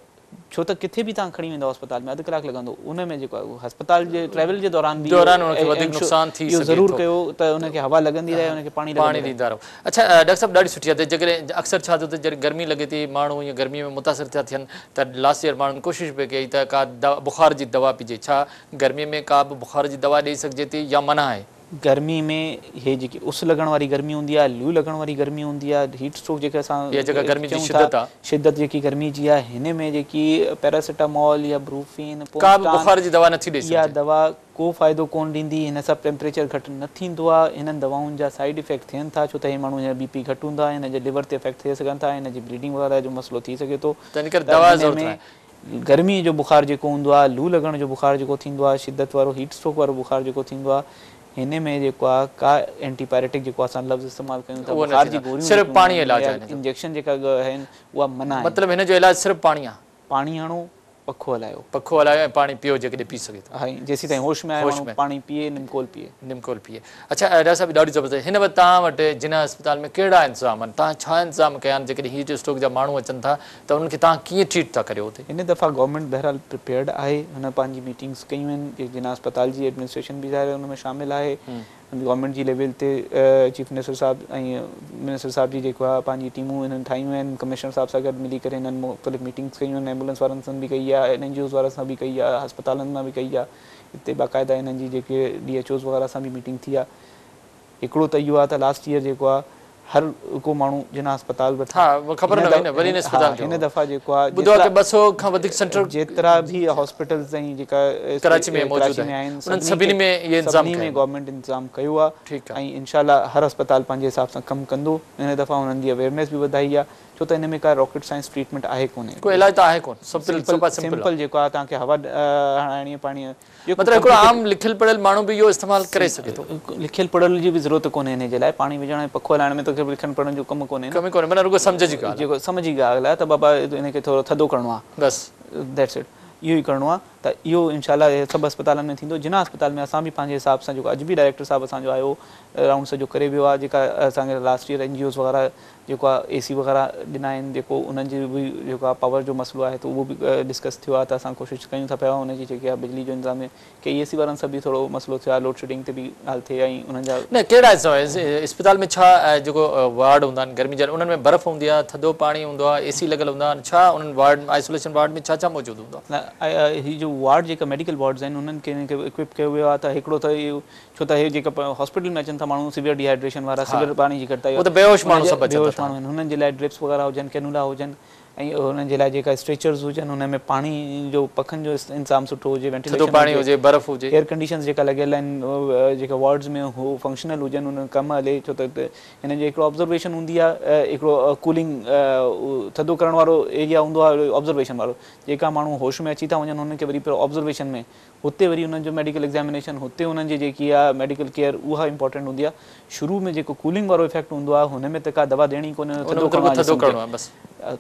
ڇو ته ڪٿي به توهان کڻي ويندؤ اسپتال ۾ اڌ ڪلاڪ لڳندو ان ۾ جيڪو آهي اسپتال جي ٽريول جي دوران به دوران ان کي وڌيڪ نقصان ٿي اهو سگهي ضرور ٿو. ڪيو ته ان کي هوا لڳندي رهي ان کي پاڻي لڳندو پاڻي رهي. ڏيندا رهو. اڇا ڊاڪٽر صاحب ڏاڍي سٺي عادت جيڪڏهن اڪثر ڇا ٿو ته جڏهن گرمي لڳي ٿي ماڻهو ائين گرمي ۾ متاثر ٿا ٿين ته لاسٽ ايئر ماڻهن ڪوشش به ڪئي ته ڪا بخار جي دوا پيجي ڇا گرمي ۾ ڪا به بخار جي دوا ڏئي سگهجي ٿي يا منع آهي؟ گرمي ۾ هي جيڪي اس لڳڻ واري گرمي هوندي آهي، لو لڳڻ واري گرمي هوندي آهي، هيٽ اسٽروڪ جيڪي اسان اها جيڪا گرمي جي چئون شدت ٿا آهي. شدت جيڪي گرمي جي آهي هن ۾ جيڪي پيراسيٽامول يا بروفين، ڪا به پونسٽان بخار جي دوا نٿي ڏئي اها سگهجي. دوا ڪو فائدو ڪونه ڏيندي، هن سان ٽيمپريچر گهٽ نه ٿيندو آهي، هنن دوائن جا سائيڊ افيڪٽ ٿين ٿا ڇو ته هي ماڻهو جا بي پي گهٽ هوندو آهي، هن جي ليور تي افيڪٽ ٿي سگهن ٿا، هن جي بليڊنگ وغيره جو مسئلو ٿي سگهي ٿو تنهن ڪري ته دوا هن ضرورت ۾ ناهي. گرمي جو بخار جيڪو هوندو آهي، لو لڳڻ جو بخار جيڪو ٿيندو آهي، شدت وارو هيٽ اسٽروڪ وارو بخار جيڪو ٿيندو آهي، هن ۾ جيڪو آهي ڪا اينٽي پائريٽڪ جيڪو اسان لفظ استعمال ڪيون ٿا اهو نه بخار جي ٿيندو گوريون صرف جيڪيون پاڻي آهن علاج يا آهي هن جو. انجيڪشن جيڪا آهن اها منع آهن. مطلب هن جو علاج صرف پاڻي آهي. پاڻي هڻو، پکو هلايو. پکو هلايو ۽ پاڻي پيئو جيڪڏهن پي سگهي ٿو. ها جيسين تائين هوش ۾ آهي هوش ماڻهو ۾. پاڻي پيئي نمڪول پيئي. نمڪول پيئي. اڇا ڊاڪٽر صاحب ڏاڍي زبردست هن وقت توهان وٽ جناح اسپتال ۾ ڪهڙا انتظام آهن توهان ڇا انتظام ڪيا آهن جيڪڏهن هيٽ اسٽروڪ جا ماڻهو اچن ٿا ته انهن کي توهان ڪيئن ٽريٽ ٿا ڪريو اتي؟ هن دفعا گورنمينٽ بهرحال پريپيئرڊ آهي هن پنهنجي ميٽنگس ڪيون آهن جناح اسپتال جي ايڊمنسٽريشن به ظاهر آهي ان ۾ شامل آهي گورنمينٽ جي ليول تي چيف منسٽر صاحب ۽ منسٽر صاحب جي جيڪو آهي پنهنجي ٽيمون انهن ٺاهيون آهن ڪمشنر صاحب سان گڏ ملي ڪري هنن مختلف ميٽنگس ڪيون آهن ايمبولنس وارن سان به ڪئي آهي اين جي اوز وارن سان به ڪئي آهي اسپتالن مان به ڪئي آهي هتي باقاعده هنن جي جيڪي ڊي ايڇ اوز وغيره سان به ميٽنگ ٿي آهي هڪڙو ته اهو آهي ته لاسٽ ايئر جيڪو آهي هر ڪو ماڻهو جناح اسپتال وٽ ها خبر نه هئي نه وري اسپتال جو هن دفعا جيڪو آهي ٻڌو آهي ڪه 200 کان وڌيڪ سينٽر جيترا به هاسپيٽلز ۽ جيڪا ڪراچي ۾ موجود آهن انهن سڀني ۾ اهي انتظام سڀني ۾ گورنمينٽ انتظام ڪيو آهي ۽ انشاء الله هر اسپتال پنهنجي حساب سان ڪم ڪندو هن دفعا انهن جي اويئرنيس به وڌائي آهي ڇو ته ان ۾ ڪا راڪيٽ سائنس ٽريٽمينٽ آهي ڪونهي. ڪو علاج ته آهي ڪونه سمپل سمپل سمپل جيڪو آهي توهان کي هوا هڻائڻي آهي پاڻي مطلب هڪڙو عام لکيل پڙهيل ماڻهو به اهو استعمال ڪري سگهي ٿو. لکيل پڙهيل جي به ضرورت ڪونهي انهي جي لاء پاڻي وجهڻ ۽ پکو هلائڻ ۾ ته لکڻ پڙهڻ جو ڪم ڪونهي نه. ڪم ئي ڪونهي معنيٰ رڳو سمجهه جي ڳالهه آهي. جيڪو سمجهه جي ڳالهه آهي ته بابا ان کي ٿورو ٿڌو ڪرڻو آهي. بس. That's it اهو ئي ڪرڻو آهي ته اهو انشاء الله سڀ اسپتالن ۾ ٿيندو جناح اسپتال ۾ اسان به پنهنجي حساب سان جيڪو اڄ به ڊائريڪٽر صاحب اسان جو آيو رائونڊ سڄو ڪري ويو آهي جيڪا اسان کي last year N G Os وغيره جيڪو آهي اي سي وغيره ڏنا آهن جيڪو انهن جي به جيڪو آهي پاور جو مسئلو آهي ته اهو به ڊسڪس ٿيو آهي ته اسان ڪوشش ڪيون ٿا پيا ان جي جيڪي آهي بجلي جو انتظام ڪي اي سي وارن سان به ٿورو مسئلو ٿيو آهي لوڊ شيڊنگ تي به ڳالهه ٿي ۽ انهن جا نه ڪهڙا اسپتال ۾ ڇا جيڪو وارڊ هوندا آهن گرمي جا انهن ۾ برف هوندي آهي ٿڌو پاڻي هوندو آهي اي سي لڳل هوندا آهن ڇا انهن وارڊ آئسوليشن وارڊ ۾ ڇا ڇا موجود هوندو آهي؟ نه هي جو وارڊ جيڪا ميڊيڪل وارڊز آهن انهن کي اڪوپ ڪيو ويو آهي ته هڪڙو ته اهو ڇو ته هي جيڪا هاسپيٽل ۾ اچن ٿا ماڻهو سيويئر ڊي هائيڊريشن وارا سيويئر پاڻي جي گهٽتائي هو ته بيهوش ماڻهو سڀ اچن بيهوش ماڻهو آهن هنن جي لاء ڊرپس وغيره هجن ڪينولا هجن ۽ هنن جي لاء جيڪا اسٽريچرز هجن هن ۾ پاڻي جو پکن جو انتظام سٺو هجي وينٽيليشن ٿڌو پاڻي هجي برف هجي ايئر ڪنڊيشنز جيڪا لڳل آهن جيڪا وارڊز ۾ هو فنڪشنل هجن انهن ڪم هلي ڇو ته هنن جي هڪڙو آبزرويشن هوندي آهي هڪڙو ڪولنگ ٿڌو ڪرڻ وارو ايريا هوندو آهي آبزرويشن وارو جيڪا ماڻهو هوش ۾ اچي ٿا وڃن هنن کي وري آبزرويشن ۾ هتي وري انهن جو ميڊيڪل ايگزامينيشن هتي انهن جي جيڪي آهي ميڊيڪل ڪيئر اها امپارٽنٽ هوندي آهي. شروع ۾ جيڪو ڪولنگ وارو افيڪٽ هوندو آهي هن ۾ ته ڪا دوا ڏيڻي ڪونهي ٿڌو ڪرڻو آهي جسم کي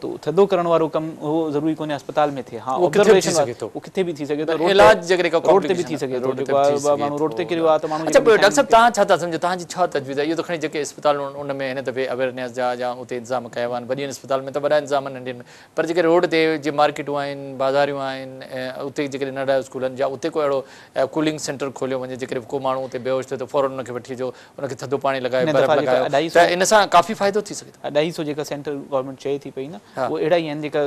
ته ٿڌو ڪرڻ وارو ڪم اهو ضروري ڪونهي اسپتال ۾ ٿئي. ها آبزرويشن اهو ڪٿي به ٿي سگهي ٿو، روڊ تي به ٿي سگهي ٿو، جيڪو آهي ماڻهو روڊ تي ڪريو آهي ته ماڻهو اڇا پوء ڊاڪٽر صاحب توهان ڇا ٿا سمجهو توهان جي ڇا تجويز آهي؟ اهو ته کڻي جيڪي اسپتالون آهن ان ۾ هن دفعي اويئرنيس جا يا اتي انتظام ڪيا ويا آهن، وڏين اسپتالن ۾ ته وڏا انتظام آهن ننڍين ۾ پر جيڪي روڊ تي جي مارڪيٽون آهن بازاريون آهن اتي جيڪڏهن ننڍا اسڪول آهن يا اتي ڪو اهڙو ڪولنگ سينٽر کوليو وڃي جيڪڏهن ڪو ماڻهو اتي بيهوش ٿئي ته فورن ان کي وٺي اچو ان کي ٿڌو پاڻي لڳايو هن برف دفعا جيڪا لڳايو اڍائي ته سو ان سان ڪافي فائدو ٿي سگهي ٿو. 250 جيڪا سينٽر گورنمينٽ چئي ٿي پئي نه اهي اهڙا ئي آهن جيڪا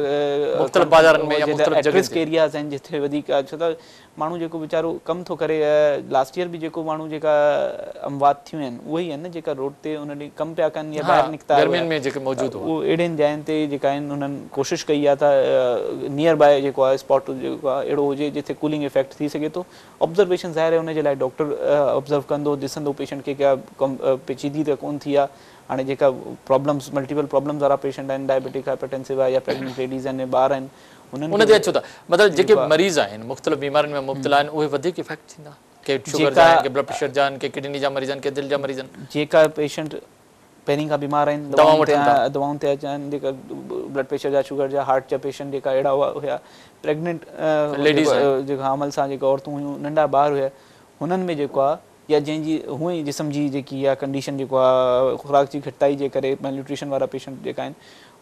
مختلف بازارن ۾ يا مختلف ايٽ جڳهين رسڪ تي. ايرياز آهن جتي وڌيڪ ڇو ته ماڻهو جيڪو ويچارو ڪم ٿو ڪري لاسٽ ايئر به جيڪو ماڻهو جيڪا اموات ٿيون آهن اهي ئي آهن نه جيڪا روڊ تي ان ڏينهن ڪم پيا ڪن يا ٻاهر نڪتا گرمين ۾ جيڪي موجود هئا. اهو اهڙين جاين تي جيڪا آهن انهن ڪوشش ڪئي آهي ته نيئر باء جيڪو آهي اسپاٽ جيڪو آهي اهڙو هجي جتي ڪولنگ افيڪٽ ٿي سگهي ٿو. آبزرويشن ظاهر آهي ان جي لاء ڊاڪٽر آبزرو ڪندو ڏسندو پيشنٽ کي ڪا پيچيدگي ته ڪونه ٿي آهي. هاڻي جيڪا پرابلمز ملٽيپل پرابلمز وارا پيشنٽ آهن ڊائبيٽڪ هائپرٽينسو آهي يا پريگننٽ ليڊيز آهن يا ٻار آهن انهن ان تي اچو ٿا مطلب جيڪي مريض آهن مختلف بيمارين ۾ مبتلا آهن اهي وڌيڪ افيڪٽ ٿيندا ڪي شگر جا آهن ڪي بلڊ پريشر جا آهن ڪي ڪڊني جا مريض آهن ڪي دل جا مريض آهن. جيڪا پيشنٽ پهرين کان بيمار آهن دوائون وٺن ٿا. دوائن تي آهن جيڪا بلڊ پريشر جا شگر جا هارٽ جا پيشنٽ جيڪا اهڙا هيا پريگننٽ ليڊيز جيڪا حامل سان جيڪا عورتون هيون ننڍا ٻار هيا هنن ۾ جيڪو آهي يا جنهن جي هونئن ئي جسم جي جيڪي اها ڪنڊيشن جيڪو آهي خوراڪ جي گهٽتائي جي ڪري ميلنيوٽريشن وارا پيشنٽ جيڪا آهن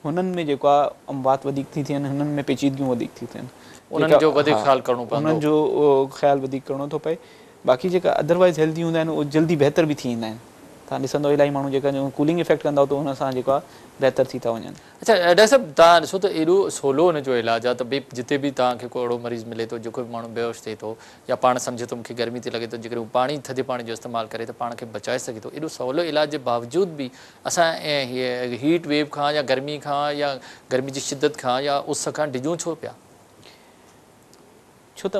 هنن ۾ جيڪو آهي اموات وڌيڪ ٿي ٿين هنن ۾ پيچيدگيون وڌيڪ ٿي ٿين انهن جو وڌيڪ خيال ڪرڻو پوندو. انهن جو خيال وڌيڪ ڪرڻو ٿو پئي باقي جيڪا ادروائز هيلدي هوندا آهن اهي جلدي بهتر به ٿي ويندا آهن توهان ڏسندو الاهي ماڻهو جيڪا ڪولنگ افيڪٽ ڪندا ته ان سان جيڪو آهي بهتر ٿي ٿا وڃن. اڇا ڊاڪٽر صاحب توهان ڏسو ته ايڏو سولو ان جو علاج آهي ته ڀئي جتي به توهان کي ڪو اهڙو مريض ملي ٿو جيڪو به ماڻهو بيهوش ٿئي ٿو يا پاڻ سمجهي ٿو مون کي گرمي ٿي لڳي ته جيڪڏهن هو پاڻي ٿڌي پاڻي جو استعمال ڪري ته پاڻ کي بچائي سگهي ٿو ايڏو سولو علاج جي باوجود به اسان هيء هيٽ ويو کان يا گرمي کان يا گرمي جي شدت کان يا اس کان ڊڄون ڇو پيا؟ ڇو ته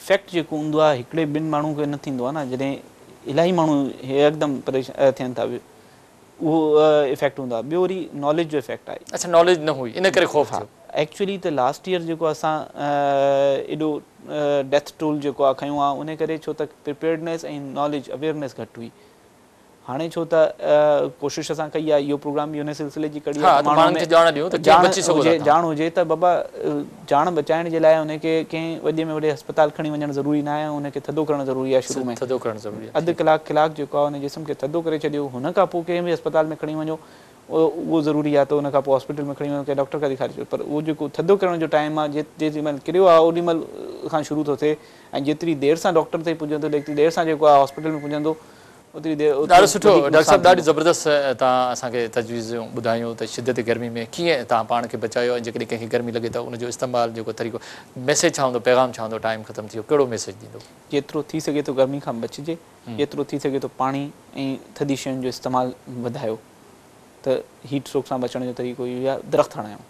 افيڪٽ جيڪو هوندو آهي هڪڙي ٻن ماڻهو کي نه ٿيندو آهي نه جڏهن الاهي ماڻهو هڪدم پريشان ٿين ٿا اهو افيڪٽ هوندو آهي ٻيو وري ناليج جو افيڪٽ آهي. اڇا ناليج نه هئي ان ڪري خوف ٿيو. ايڪچولي ته لاسٽ ايئر جيڪو اسان ايڏو ڊيٿ ٽول جيڪو آهي کنيو آهي ان ڪري ڇو ته پريپيئرڊنيس ۽ ناليج اويئرنيس گهٽ هئي هاڻي ڇو ته ڪوشش اسان ڪئي آهي اهو پروگرام به ان سلسلي جي ڪڙي آهي ته ماڻهن کي ڄاڻ ڏيون ته ڪيئن بچي سگهو ٿا ڄاڻ هجي ته بابا جان بچائڻ جي لاء ان کي ڪنهن وڏي ۾ وڏي اسپتال کڻي وڃڻ ضروري نه آهي ان کي ٿڌو ڪرڻ ضروري آهي شروع ۾ ٿڌو ڪرڻ ضروري آهي اڌ ڪلاڪ ڪلاڪ جيڪو آهي ان جسم کي ٿڌو ڪري ڇڏيو هن کان پوء ڪنهن به اسپتال ۾ کڻي وڃو اهو ضروري آهي ته ان کان پوء هاسپيٽل ۾ کڻي وڃو ڪنهن ڊاڪٽر کان ڏيکاري اچو پر اهو جيڪو ٿڌو ڪرڻ جو ٽائيم آهي جيڏي مهل ڪريو آهي اوڏي مهل کان شروع ٿو ٿئي ۽ جيتري دير سان ڊاڪٽر تائين پڄندو جيتري دير سان جيڪو آهي هاسپيٽل ۾ پڄندو اوتري دير ڏاڍو سٺو ڊاڪٽر صاحب ڏاڍي زبردست توهان اسان کي تجويزون ٻڌايون ته شدت گرمي ۾ ڪيئن توهان پاڻ کي بچايو ۽ جيڪڏهن ڪنهن کي گرمي لڳي ته ان جو استعمال جيڪو طريقو ميسيج ڇا هوندو پيغام ڇا هوندو ٽائيم ختم ٿي ويو ڪهڙو ميسيج ڏيندو. جيترو ٿي سگهي ٿو گرمي کان بچجي جيترو ٿي سگهي ٿو پاڻي ۽ ٿڌي شين جو استعمال وڌايو ته هيٽ اسٽروڪ سان بچڻ جو طريقو اهو ئي آهي درخت هڻايو.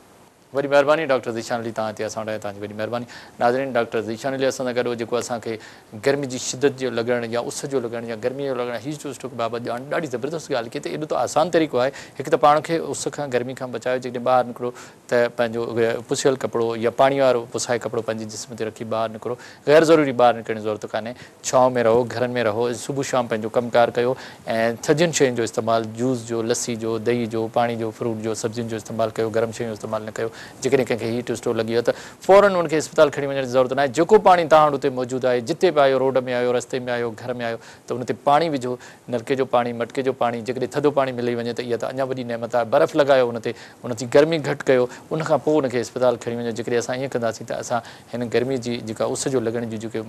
وڏي مهرباني ڊاڪٽر ذيشان علي توهان هتي اسان وٽ آيا توهان جي وڏي مهرباني ناظرين ڊاڪٽر ذيشان علي اسان سان گڏ هو جيڪو اسان کي گرمي جي شدت جو لڳڻ يا اس جو لڳڻ يا گرمي جو لڳڻ هيٽ اسٽروڪ بابت ڄاڻ ڏاڍي زبردست ڳالهه ڪئي ته ايڏو ته آسان طريقو آهي هڪ ته پاڻ کي اس کان گرمي کان بچايو جيڪڏهن ٻاهر نڪرو ته پنهنجو پسيل ڪپڙو يا پاڻي وارو پسائي ڪپڙو پنهنجي جسم تي رکي ٻاهر نڪرو غير ضروري ٻاهر نڪرڻ جي ضرورت ڪانهي ڇانو ۾ رهو گهرن ۾ رهو صبح شام پنهنجو ڪم ڪار ڪيو ۽ ٿڌين شين جو استعمال جوس جو، لسي جو، دهي جو، پاڻي جو، فروٽ جو، سبزين جو استعمال ڪيو، گرم شيون استعمال نه ڪيو، جيڪڏهن ڪنهن کي هيٽ اسٽروڪ لڳي ويو ته فورن ان کي اسپتال کڻي وڃڻ جي ضرورت ناهي، جيڪو پاڻي توهان وٽ اتي موجود آهي، جتي به آهيو، روڊ ۾ آهيو، رستي ۾ آهيو، گهر ۾ آهيو ته ان تي پاڻي وجهو، نلڪي جو پاڻي، مٽڪي جو پاڻي، جيڪڏهن ٿڌو پاڻي ملي وڃي ته اها ته اڃا وڏي نعمت آهي، برف لڳايو ان تي، ان جي گرمي گهٽ ڪيو، ان کان پوء ان کي اسپتال کڻي وڃو، جيڪڏهن اسان ائين ڪنداسين ته اسان هن گرمي جي جيڪا اس جو لڳڻ جي جيڪي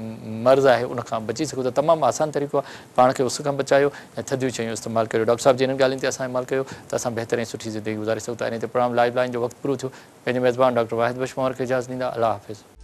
مرض آهي ان کان بچي سگهون ٿا، تمام آسان طريقو آهي. پاڻ کي اس کان بچايو ۽ ٿڌيون شيون استعمال ڪريو. ڊاڪٽر صاحب جي انهن ڳالهين تي اسان عمل ڪيو ته اسان بهتر ۽ سٺي زندگي گذاري سگهون ٿا. انهي تي پروگرام لائيو لائين جو وقت پورو ٿيو. پنهنجي ميزبان ڊاڪٽر واحد بخش پنهور کي اجازت ڏيندا. الله حافظ.